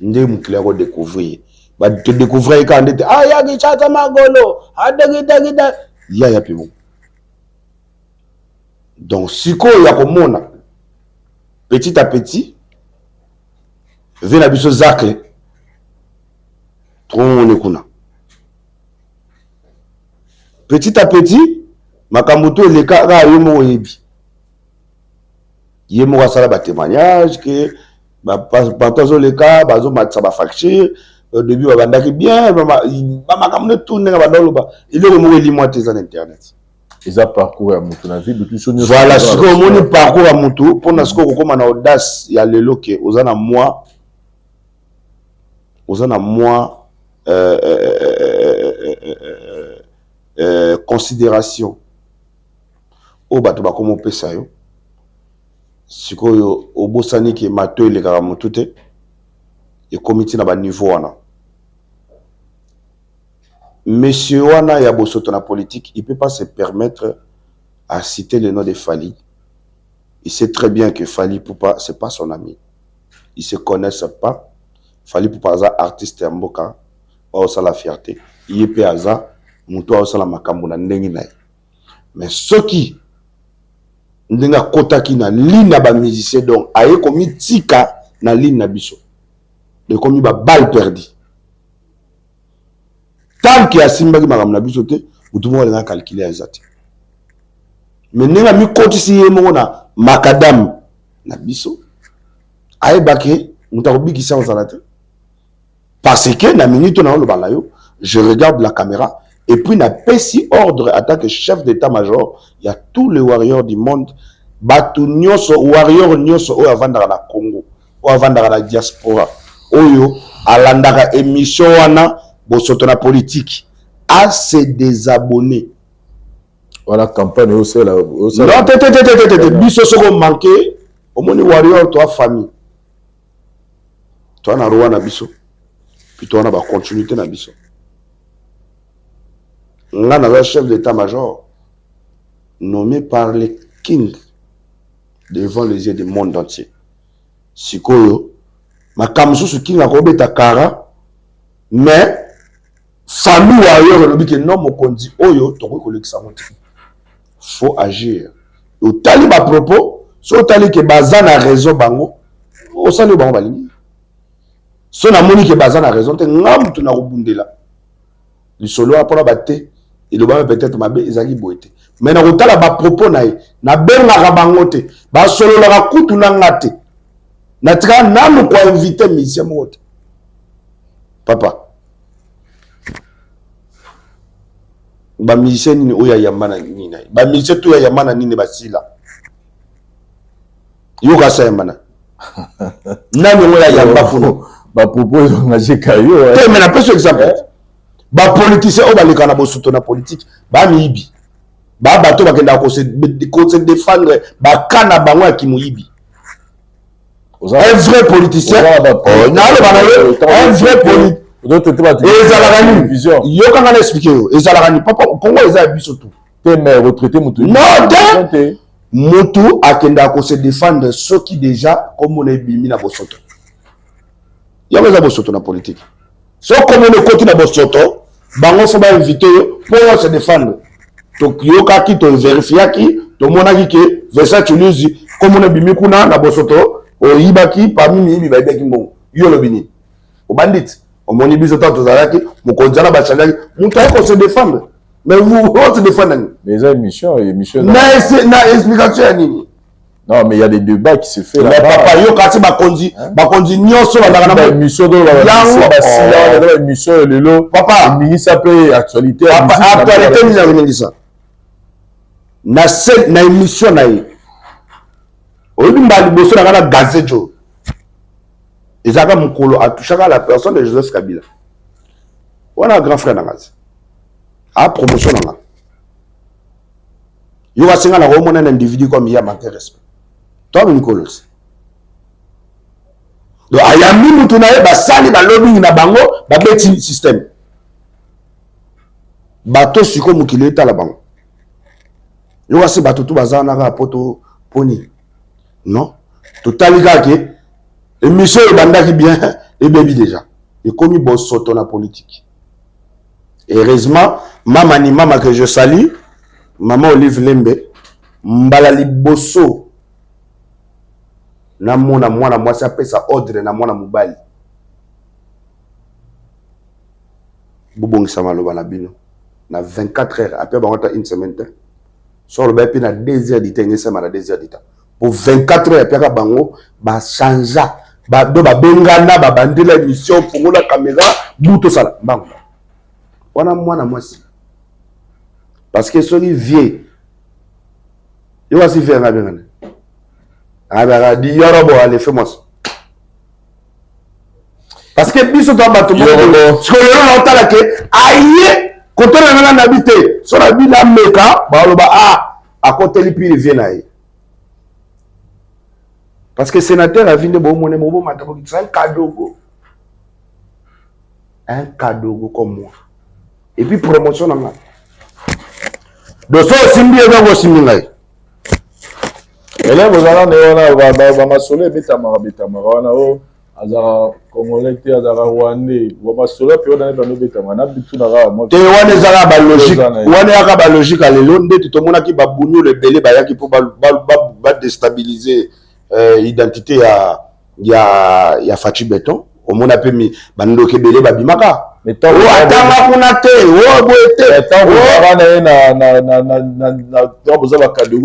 nde mokili ya kodécouvrir. Todécouvrir kaka ndete aya Kinshasa magolo adekidakida yaya mpe bongo. Donc sikoyo ya komona petit à petit ve na biso Zacle trone kuna, petit à petit makambo to eleka kaka yo moko oyebi. Ye moko asala batémoignage ke bato azoleka bazomatisa bafacture. Au début babandaki bien, bamakambo nde tu ndenge banda oloba eloko moko elimwa te, eza na internet. Eza parcours ya motu na vie biso nyonso. Voilà, sikoyo omoni parcours ya motu mpona sikoyo kokóma na audace ya lelo ke oza na mwa considération oyo bato bakoma opesa yo. Sikoyo obosani ke mato elekaka motu te, ekomi ntina baniveau wana. Monsieur wana ya bosoto na politique, il peut pas se permettre à citer le nom de Fally. Il sait très bien que Fally Ipupa, c'est pas son ami, ils se connaissent pas. Fally Ipupa aza artiste ya mboka aosala fierté, ye mpe aza moto aosala makambo na ndenge na ye. Mais soki ndenge akotaki na ligne ya bamusicien, donc aye komitika na ligne na biso, ekomi baballe perdue. Tant que asimbaki makambo na biso te, motu moko alinga calcule eza te. Mais ndenge amikotisi ye moko na makadame na biso, ayebake moto akobikisa kozala te, parce que na minute na oloba na yo, je regarde la caméra et puis napesi ordre en tant que chef d'état-major ya tous les warriors du monde. Bato nyonso, warrior nyonso oyo avandaka na Congo, oyo avandaka na diaspora, oyo alandaka émission wana bosoto na politique, a se désabonner. Voilà, campagne osala. Non, te, te, te, te, te, te. Biso soki omanke, omoni warrior, toa famille, toa na roi na biso, puis toa na bacontinuité na biso. Nga naza chef d'état major nommé par le king devant les yeux du monde entier. Sikoyo makambo mosusu, king akobeta kara, mais famille warrior elobi ke non, mokonzi oyo tokoki kolekisa yango te, faut agir. Otali bapropos, so otali ke baza na raison, bango osali oyo bango balingi. So namoni ke baza na raison te, nga mutu na kobundela lisolo wana mpona bate elobami peut-être mabe ezalaki boye te. Mais na kotala bapropos na ye, nabengaka bango te, basololaka kutu na nga te, natikaka nanu koinvite musicien moko te. Papa, bamusicien nini oyo ayamba na nini na ye? Bamusicien to ayamba na nini? Basila yoka asa yamba na nani yango yayamba kuna? Bapropos ezongageka yo. Te, mais napesi exemple, bapoliticien oyo baleka na bosoto na politike, bamiyibi, ba bato bakendaka kose défendre baka na bango ya kimoyibi. Un vrai politicien, naloba na yo, un vrai politicien ezalaka nini? Yokanga na explique yo, ezalaka nini? Papa, Kongo eza ya biso tu. Te, mais retraité motu. Non te, motu akendaka kose défendre soki déjà komona ebimi na bosoto. Yango eza bosoto na politike. So komona ekoti na bosoto, bango faut bainvite yo mpo yo se défendre. Toyokaki, tovérifiaki, tomonaki ke Vincent Tshuluizi, komona ebimi kuna na bosoto, oyibaki, parmi miyibi bayibaki mbongo. Yo olobi nini? Obandi ti omoni biso ntango tozalaki mokonzi wana, bachangeaki moto aye kose défendre. Mais vous ose défendre nini? Mais eza émission, émission. Na explication ya nini? Non, mais il y a des débats qui se fait. Mais papa, yo kasi bakonzi, bakonzi nyonso bandaka na émission do ba ba émission lelo. Papa, ningisa pe actualité. Papa, actualité nini akoningisa na se na émission na ye? Oyebi, mbala liboso na nga na gazette oyo ezalaka mokolo atouchaka la personne de Joseph Kabila wana, grand frère na nga ti a promotion na nga. Yo kasinga na komona un individu comme ya manque respect to mikolo ti. Donc ayambi mutu na ye, basali balobingi na bango, babeti système. Bato sikoyo mokili etala bango. Yo kasi bato tu baza wana kaka po to poni non, totali kaka ke émission ebandaki bien, ebebi déjà. Ekomi bosoto na politique. Heureusement, mama ni mama que je salue, mama Olive Lembe, mbala liboso namona mwana mwasi apesa ordre na mwana mobali. Bobongisa maloba na bino na 24 heures apia bango ata une semaine te. So alobaki mpe na 2 heures du temps, engesama na 2 heures du temps. Po 24 heures apiaka bango ba changea ba do babengana babandela émission fongola caméra buto sala mbango wana mwana mwasi parce que soki vieux yo kasi vieux nga bengana abaka di yorobo allez fais moi ça parce que biso toa bato sikoyo lelo naotala ke aye kotala nanga na bi te so na bi nameka baloba a ah, akoteli pile vie na ye parce que sénateur avi nde bomone bobomata bokitisa un kadogo un kadogo comme moi et puis promotion na ngai donc so osimbi ye bango osimbi ngai Elève ozala na ye wana bamasolo ebetamaka betamaka wana o oh, azalaka congolais te azalaka rwandais bamasolo mpe wana bando ebetamaka na bituna kaka te wana ezalaka balogique wana eyaka balogique ya lelo ndeti tomonaki babunyolo ebele bayaki mpo badestabilize euh, identité ya ya ya Fatshi Beton omona pe mi bandoki ebele babimaka atanga kuna te o boye te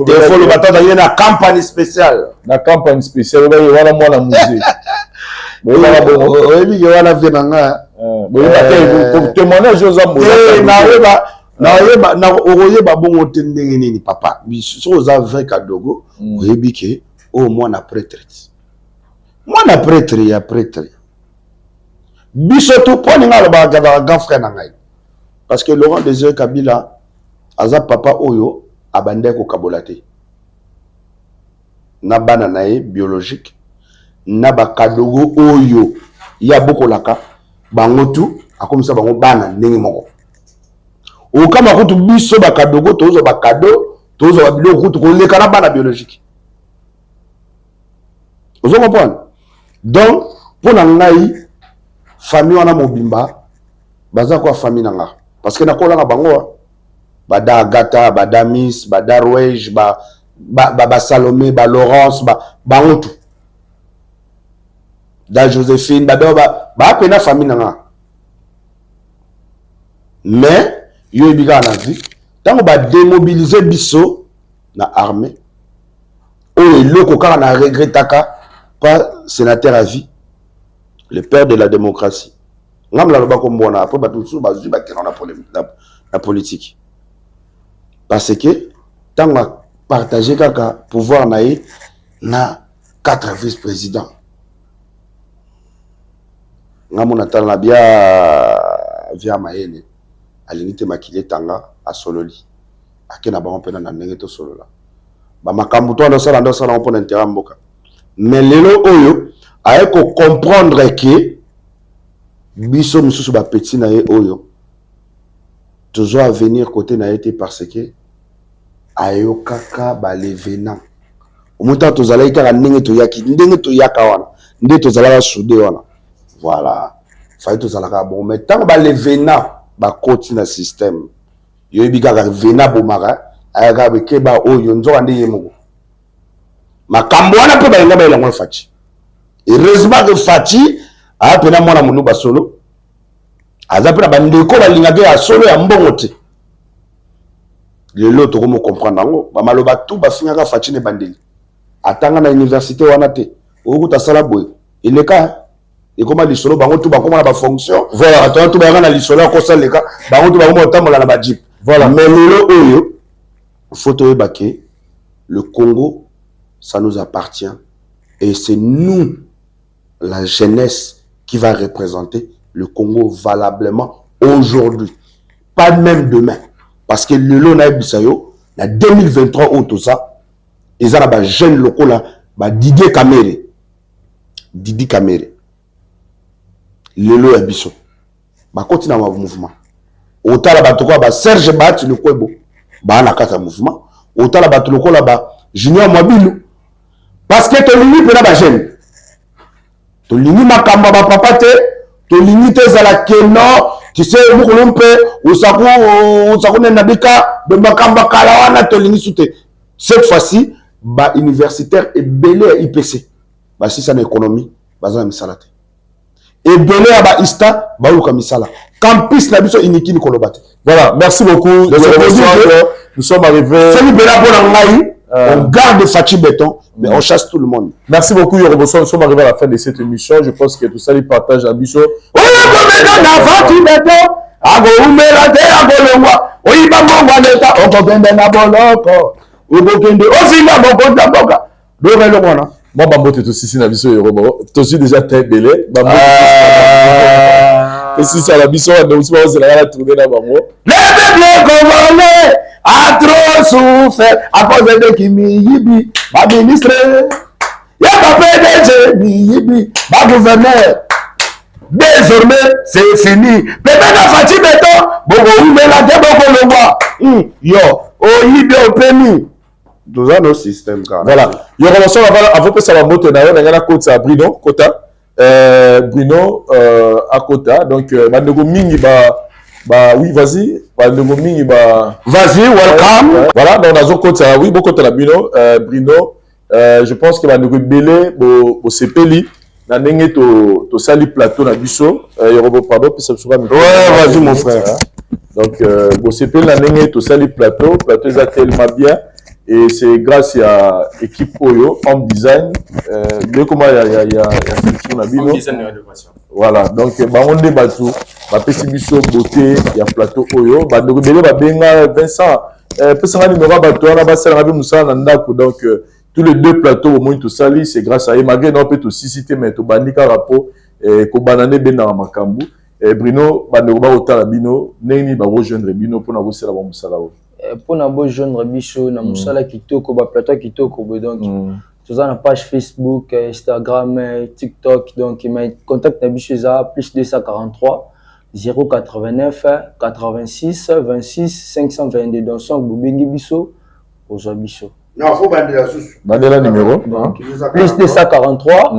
tefolo batata ye na campagne spéciale na campagne spéciale obaye wana mwana musée oyebi ke wana vie na nga témoignage oza nayeba nayeba okoyeba bongo te ndenge nini papa soki oza vrai kadogo hmm. oyebi ke oyo mwana pretre mwana pretre ya pretre biso tu mpo ninga alobaka azalaka grand frère na ngai parce que Laurent Désiré Kabila aza papa oyo abandaki kokabola te na bana na ye biologique na bakadogo oyo ye abokolaka bango tu akomisa bango bana ndenge moko okama kutu biso bakadogo tozwa bakado tozwa babiloko kutu koleka na bana biologique ozo comprendre donc mpo na ngai famille wana mobimba baza kwa famille na nga parce que nakola na bango bada agata badamis badarwege ba, ba, ba, ba salome ba laurence ba, bango tu da josephine bado ba, ba pena famille na nga mais yo oyebi kaka na vie ntango bademobilize biso na armée oyo eloko kaka na regretaka pas sénateur à vie le père de la démocratie ngai naloba kombo wana après bato mosusu bazwi bakenda na, na politique parce que ntango apartage kaka pouvoir na ye na quatre vice président ngai mona tala na bia via mayele alingi te makili etanga asololi ake na bango mpena na ndenge tosolola bamakambo to wana osala nde osala yango mpona intérêt ya mboka mais lelo oyo aye kocomprendre ke biso mosusu bapeti na ye oyo tozwa avenir kote na ye te parce que ayokaka balevenant omoni ntango tozalaki kaka ndenge toyaki ndenge toyaka wana nde tozalaka soude wana voilà fai tozalaka bongo mais ntango balevenant bakoti na système yoyebi kaka vena abomaka ayaka bekeba oyo nzoka nde ye moko makambo wana mpe balinga bayela yango Fatshi heureusement que Fatshi aya mpena mwana moluba solo aza mpe na bandeko balingaka ya solo ya mbongo te lelo tokomi comprendre yango bamaloba tu bafingaka Fatshi na ebandeli atanga na université wana te okokuta asala boye eleka ekoma lisolo bango tu bakoma na bafonction voilà bato wana tu bayaka na lisolo ya kosaleka bango tu bakoma kotambola na bajeep voilà mais lelo oyo faut toyeba ke le Congo ça nous appartient et c'est nous la jeunesse qui va représenter le Congo valablement aujourd'hui pas même demain parce que lelo nayebisa yo na 2023 oyo toza eza na bajeune lokola ba Didier Kamere Didi Kamere lelo ya biso bakoti na mouvement otala bato lokola ba Serge Bahati Lukwebo baa na kati ya mouvement otala bato lokola ba Junior Mwabilu parce que tolingi mpena bajeune tolingi makambo ya bapapa te. Tolingi te ezala keno tu sais mokolo mpe osaku osaku nenda bika makambo kala wana tolingi su te. Cette fois-ci ba universitaire ebele ya IPC basisa na économie, baza na misala te. Ebele ya ba ista baluka misala. Campus na biso inikini koloba te. Voilà, merci beaucoup. Nous sommes arrivés. Soki mpena mpo na ngai, on garde Fatshi Béton, mais on chasse tout le monde. Merci beaucoup, Yoroboso. Nous sommes arrivés à la fin de cette émission. Je pense que tout ça, les partage à biso. Oyo komeka na Fatshi Béton, akoumela te, akolongwa. Oyiba mbongo ya leta, okokende na boloko, okokende ofinga mokonzi ya mboka. Doka eloko wana. Moi, bambote tosisi na biso Yorobo. Tosi déjà très ebele. Bambote tosisa na biso, bandeko mosusu baozelaka na tourne na bango. Le peuple congolais a trop souffert à cause de Kimiyibi, ba ministre, ya ba PDG miyibi, ba gouverneur. Désormais, c'est fini. Pepe na Fatshi Béton, bokoumela te, bokolongwa. Yo, oyibi opemi. Toza no système kaka. Voilà. Yorobo so avant pesa bambote na yo, na ngai nakotisa Bruno Kota. Bruno akota. Donc bandeko mingi ba oui, vas-y, bandeko mingi ba Vas-y, welcome. Voilà, donc nazokotisa, oui, bokota na bino Bruno. Je pense que bandeko ebele bosepeli na ndenge tosali plateau na biso. Yorobo, pardon, pesa biso ka micro. Ouais, vas-y mon frère. Donc bosepeli na ndenge tosali plateau, plateau eza tellement bien. Et c'est grâce à équipe oyo, Home Design, bien comment ya structure na bino. Home Design Rénovation. Voilà, donc bango nde bato bapesi biso beauté ya plateau oyo. Bandeko ebele babenga Vincent, pesanga numéro ya bato wana basalaka mpe mosala na ndako. Donc tous les deux plateaux bomoni tosali, c'est grâce à ye. Malgré nao mpe tosisi te, mais tobandi kaka po kobanda nde ebendaka makambo. Bruno, bandeko bakotala bino ndenge nini, bakojoindre bino mpona kosala ba mosala oyo? Mpona bojoindre biso na mosala kitoko, baplateau kitoko boye, donc toza na page Facebook, Instagram, TikTok. Donc mais contact na biso eza plus 243 089 86 26 522. Donc soki bobengi biso, ozwa biso. Non, faut bandela susu. Bandela numéro. Donc plus 243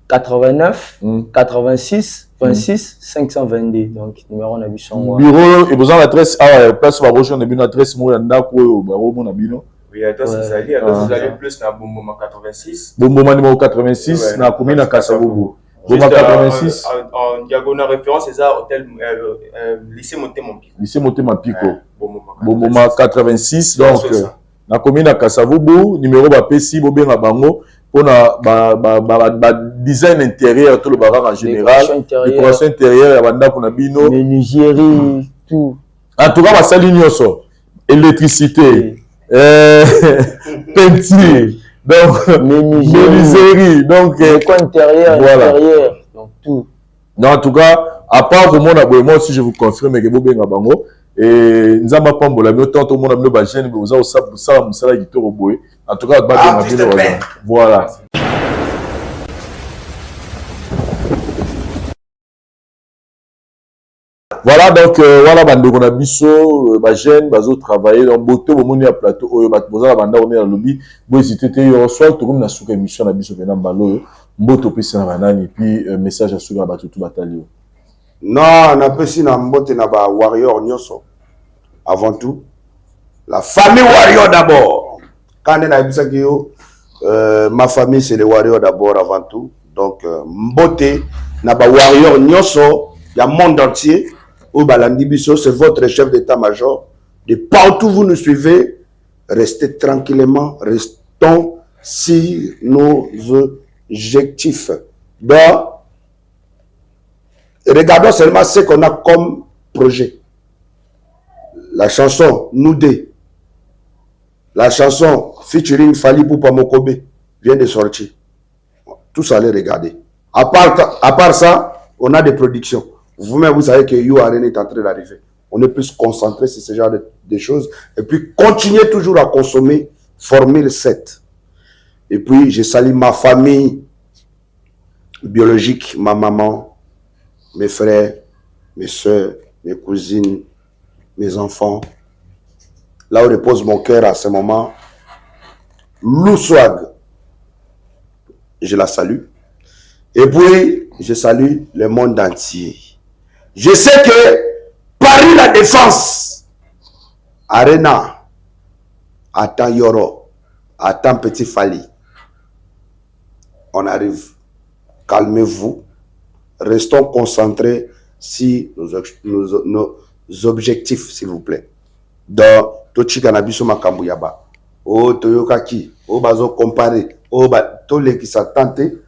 89 86 26 522, donc numéro na biso yango wana. Bureau eboza na adresse awa, place bakojoindre bino, adresse moko ya ndako oyo bakomona bino? Oui, adresse ezali, adresse ezali plus na Bomboma 86. Bomboma numéro 86. Ouais. Na commune ya Kasavubu, Boma Juste, 86. En diagonale, référence eza hôtel lycée Motema Mpiko. Lycée Motema Piko. Ouais, Bomboma. Bomboma 86, donc C'est ça. Na commune ya Kasavubu, numéro bapesi, bobenga bango mpona ba design intérieur, toloba kaka en général. Décoration intérieure. Décoration intérieure ya bandako na bino. Menuiserie, tout. En tout cas basali nyonso, électricité, peinture, donc menuiserie, menuiserie, donc déco intérieur, voilà. Intérieur, donc tout. Non, en tout cas, à part komona boye, moi aussi je vous confirme ke bobenga bango et Nzambe apambola bino. Tant tomona bino bajeune boza kosala mosala kitoko boye, en tout cas babenga bino baza. Voilà. Voilà, donc voilà bandeko na biso, bajeune bazotravailler. Donc boto bomoni ya plateau oyo, bato boza na bandako nde na lobi, bohésite te. Yo soit tokomi na suka émission na biso mpena mbala oyo, mbote opesi na banani, puis message ya suka na bato tu batali oyo? Non, napesi na mbote na ba warrior nyonso. Avant tout, la famille warrior d'abord. Quand nde nayebisaki yo, ma famille, c'est les warriors d'abord, avant tout. Donc mbote na ba warrior nyonso ya monde entier oyo balandi biso. C'est votre chef d'état-major. De partout vous nous suivez, restez tranquillement, restons sur nos objectifs. Donc regardons seulement ce qu'on a comme projet. La chanson Nous deux, la chanson featuring Fally Ipupa Mokobe vient de sortir. Tous allez regarder. À part ça, on a des productions. Vous-même, vous savez que You Arena est en train d'arriver. On est plus concentré sur ce genre de choses. Et puis, continuez toujours à consommer Formule 7. Et puis, je salue ma famille biologique, ma maman, mes frères, mes soeurs, mes cousines, mes enfants. Là où repose mon cœur à ce moment, Lou Swag, je la salue. Et puis, je salue le monde entier. Je sais que Paris la Défense, Arena, attend Yoro, attend Petit Fali. On arrive. Calmez-vous. Restons concentrés sur nos, nos, nos objectifs, s'il vous plaît. Donc, totika na biso makambo ya ba oyo toyokaki oyo bazo comparer oyo tolekisa temps te,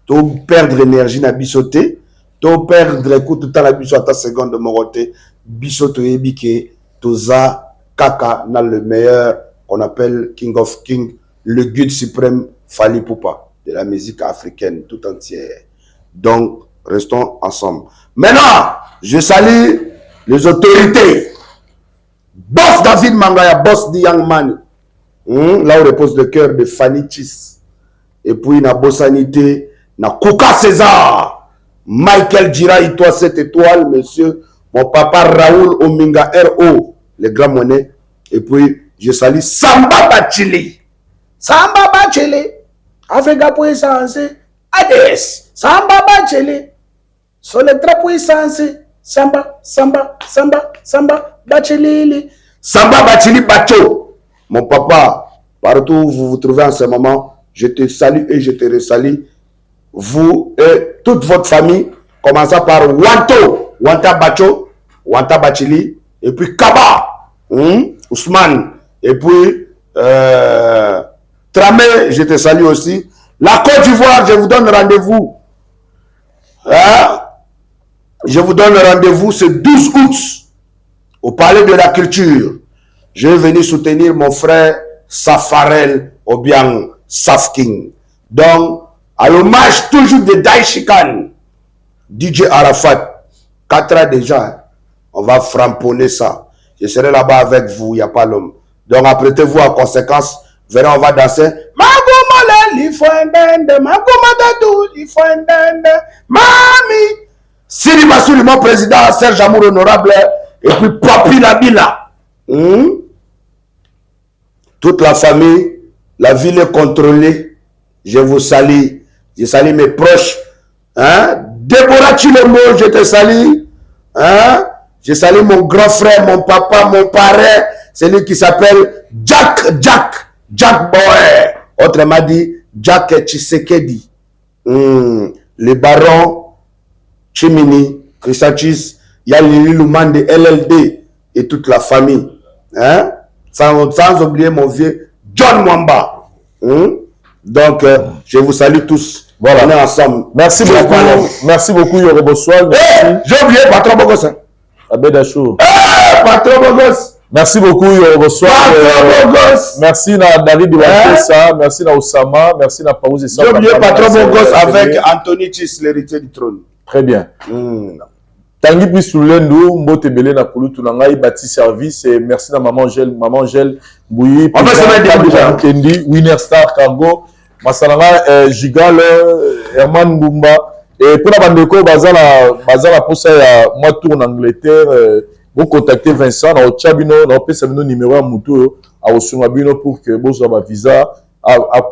to perdre énergie na biso te, to perdre kutu tala biso ata seconde moko te. Biso toyebi ke toza kaka na le meilleur qu'on appelle King of King, le guide suprême Fally Ipupa de la musique africaine tout entière. Donc, restons ensemble. Maintenant, je salue les autorités. Boss David Mangaya, boss di Young Man. Là où repose le cœur de Fanny Chis. Et puis, na Bossanité, na Kouka César, Michael Djira, toi cette étoile, monsieur. Mon papa Raoul Ominga RO, le grand monnaie. Et puis, je salue Samba Bachili. Samba Bachili. Africa Puissance. ADS. Samba Bachili. Solectra Puissance. Samba, Samba, Samba, Samba, Bachilili. Samba Bachili Bacho. Mon papa, partout où vous vous trouvez en ce moment, je te salue et je te resalue. Vous et toute votre famille, commençant par Wanto, Wanta Bacho, Wanta Bachili, et puis Kaba, Ousmane, et puis Tramé, je te salue aussi. La Côte d'Ivoire, je vous donne rendez-vous. Hein? Je vous donne rendez-vous ce 12 août au Palais de la Culture. Je vais venir soutenir mon frère Safarel Obiang Safking. Donc, à l'hommage toujours de Daishikan, DJ Arafat, 4 ans déjà, on va framponner ça. Je serai là-bas avec vous, il n'y a pas l'homme. Donc, apprêtez-vous en conséquence. Venez, on va danser. Mami. Siri Massouli, mon président, Serge Amour honorable, et puis Papi Labila. Toute la famille, la ville est contrôlée. Je vous salue. Je salue mes proches. Hein? Déborah Chilombo, je te salue. Hein? Je salue mon grand frère, mon papa, mon parrain, celui qui s'appelle Jack, Jack, Jack Boer. Autrement dit, Jack Tshisekedi. Le baron Chimini, Chrisachis, Yalili Lumande, LLD et toute la famille. Hein? Sans oublier mon vieux John Mwamba. Donc, je vous salue tous. Voilà. On est ensemble. Merci beaucoup. Merci beaucoup, Yoro Boswal. Hey, j'ai oublié Patron Bogos. Abed Achour. Hey, Patron Bogos. Merci beaucoup, Yoro Boswal. Patron Bogos. Merci na David Wakesa, merci na Osama, merci na Paouz et J'ai oublié Patron Bogos avec Anthony Chis, l'héritier du trône. Très bien. Tanguy Pisoulendu, Mbote Belé na Kulutu na ngai, Bati Service, et merci na Maman Angèle, Maman Angèle, Bouyi, On va se mettre déjà. Kendi, Winner Star Cargo, Masalanga, Gigal, Herman Ngumba. Et pour la bandeko, Bazala pour ça, moi tourne en Angleterre, vous contactez Vincent, na Ochabino, na Opesa bino numéro à Moutou, à Osunga bino pour que vous ayez visa,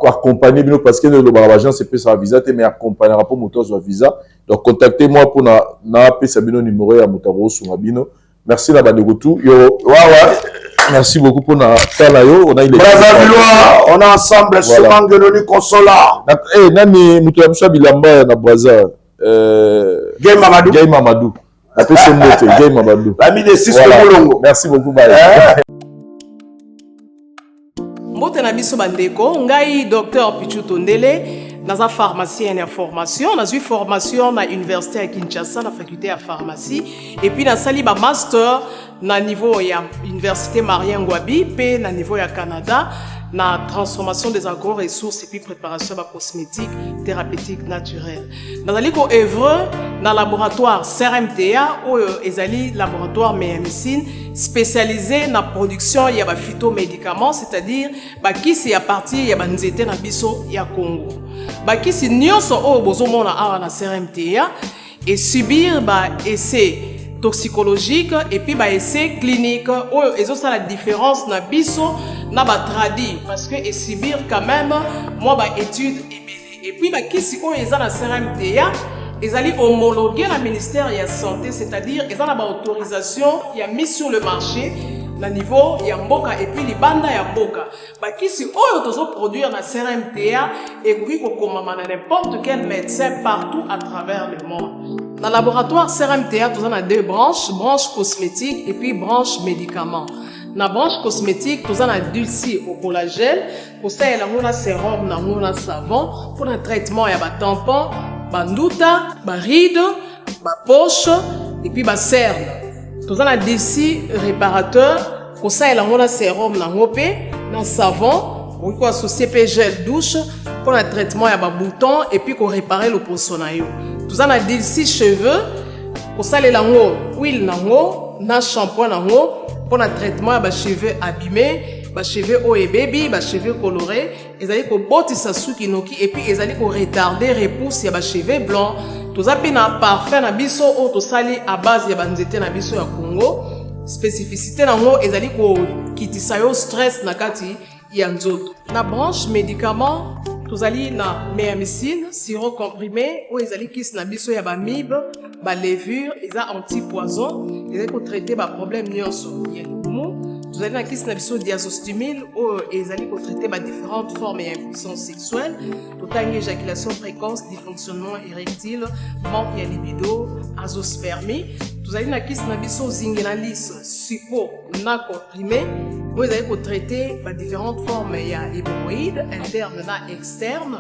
accompagner bino parce que le agence c'est ça visa mais accompagner pour Moutou soit visa. Donc contactez-moi pour na na pesa bino numéro ya Moutou Osunga bino. Merci la bandeko tout. Yo. Ouais ouais. Merci beaucoup pour na tala yo, on a eu les Brazzavillois, on est ensemble voilà. Souvent Consola. Eh nani Moutou ya biso bilamba na Brazza. Gay Mamadou. Gay Mamadou. Après ce mot, Gay Mamadou. L'ami de Cisco voilà. Molongo. Merci beaucoup bye. Mbote na biso bandeko, ngai docteur Pichu Tondele, naza pharmacien ya formation, nazwi formation na université ya Kinshasa na faculté ya pharmacie et puis nasali ba master na niveau ya université Marien Ngouabi pe na niveau ya Canada na transformation des agro-ressources et puis préparation ba cosmétiques thérapeutiques naturelles. Nazali ko œuvre na laboratoire CRMTA oyo ezali laboratoire médecine spécialisé na production ya ba phytomédicaments, c'est-à-dire ba kisi ya partir ya ba nzete na biso ya Congo. Ba kisi nyonso oyo bozomona awa na CRMTA et subir ba essai toxicologique et puis ba essai clinique oyo ezosala différence na biso na ba tradi parce que et subir quand même moi ba étude ebele. Et puis bakisi oyo eza na CRMTA ezali homologué na ministère ya santé, c'est-à-dire eza na baautorisation ya mise sur le marché na niveau ya mboka et puis libanda ya mboka. Bakisi oyo tozoproduire na CRMTA ekoki kokomama na n'importe quel médecin partout à travers le monde. Na laboratoire CRMTA toza na deux branches, branche cosmétique et puis branche médicament. Na branche cosmétique toza na Dulci au collagène, kosalela yango na sérum nango na savon mpona traitement ya batampon, banduta, baride, bapoche et puis bacerne. Toza na Dulci réparateur, kosalela yango na sérum nango mpe na savon, okoki koassocie mpe gel douche mpona traitement ya babouton et puis korépare loposo na yo. Toza na Dulci cheveux, kosalela yango huile nango na shampoing nango mpona traitement ya bacheveux abîmé, bacheveux oyo ebebi, bacheveux coloré, ezali kobotisa suki noki et puis ezali koretarde repousse ya bacheveux blanc. Toza mpe na parfum na biso oyo tosali à base ya banzete na biso ya Congo. Spécificité nango ezali kokitisa yo stress na kati ya nzoto. Na branche médicament tozali na Méamicine sirop comprimé, oyo ezali kisi na biso ya bamibe, balevure, eza antipoison, ezali kotraite baproblème nyonso ya libumu. Tozali na kisi na biso Diazostimil, oyo ezali kotraite badifférentes formes ya impuissance sexuelle. Totangi éjaculation précoce, dysfonctionnement érectile, manque ya libido, azospermie. Tozali na kisi na biso Zingenalis suppo na comprimé, oyo ezali kotraite badifférentes formes ya hémorroïde interne na externe,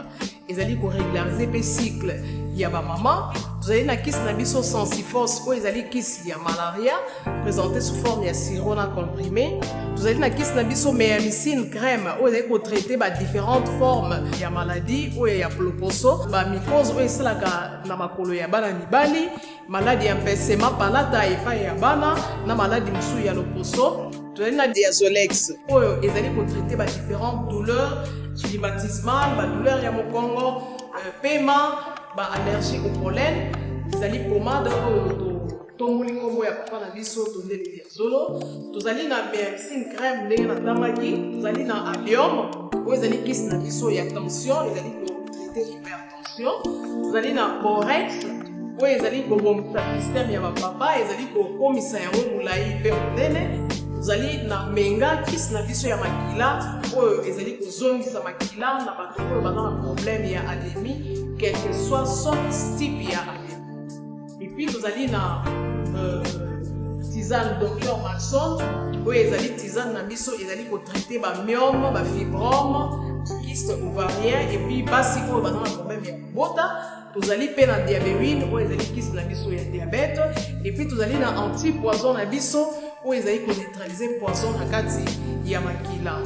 ezali korégulariser mpe cycle ya bamama. Tozali na kisi na biso Sensifos, oyo ezali kisi ya malaria présenté sous forme ya sirop na comprimé. Tozali na kisi na biso Méamicine crème, oyo ezali kotraite badifférentes formes ya maladie oyo ya loposo, bamycose oyo esalaka na makolo ya bana mibali, maladi ya mpesema palata epai ya bana na maladi mosusu ya loposo. Tozali na Diazolex, oyo ezali kotraite badifférentes douleurs rhumatismales, badouleur ya mokongo, pema, baallergie au pollen. Ezali pomade oyo totomboli nkombo ya papa na biso Tondele Diazolo. Tozali na Méamicine crème ndenge natangaki. Tozali na Allium, oyo ezali kisi na biso ya tension, ezali kotraite hypertension. Tozali na Borex, oyo ezali kobongisa système ya bapapa, ezali kokomisa yango molai mpe monene. Tozali na Menga, kisi na biso ya makila, oyo ezali kozongisa makila na bato oyo baza na problème ya anémie, quel que soit sorte type ya anémie. Et puis tozali na tisane Docteur Maxon, oyo ezali tisane na biso ezali kotraite bamyome, bafibrome, kyste ovarien et puis basi oyo baza na problème ya kobota. Tozali mpe na Diabewine, oyo ezali kisi na biso ya diabète. Et puis tozali na antipoison na biso, oyo ezali koneutraliser poison na kati ya makila.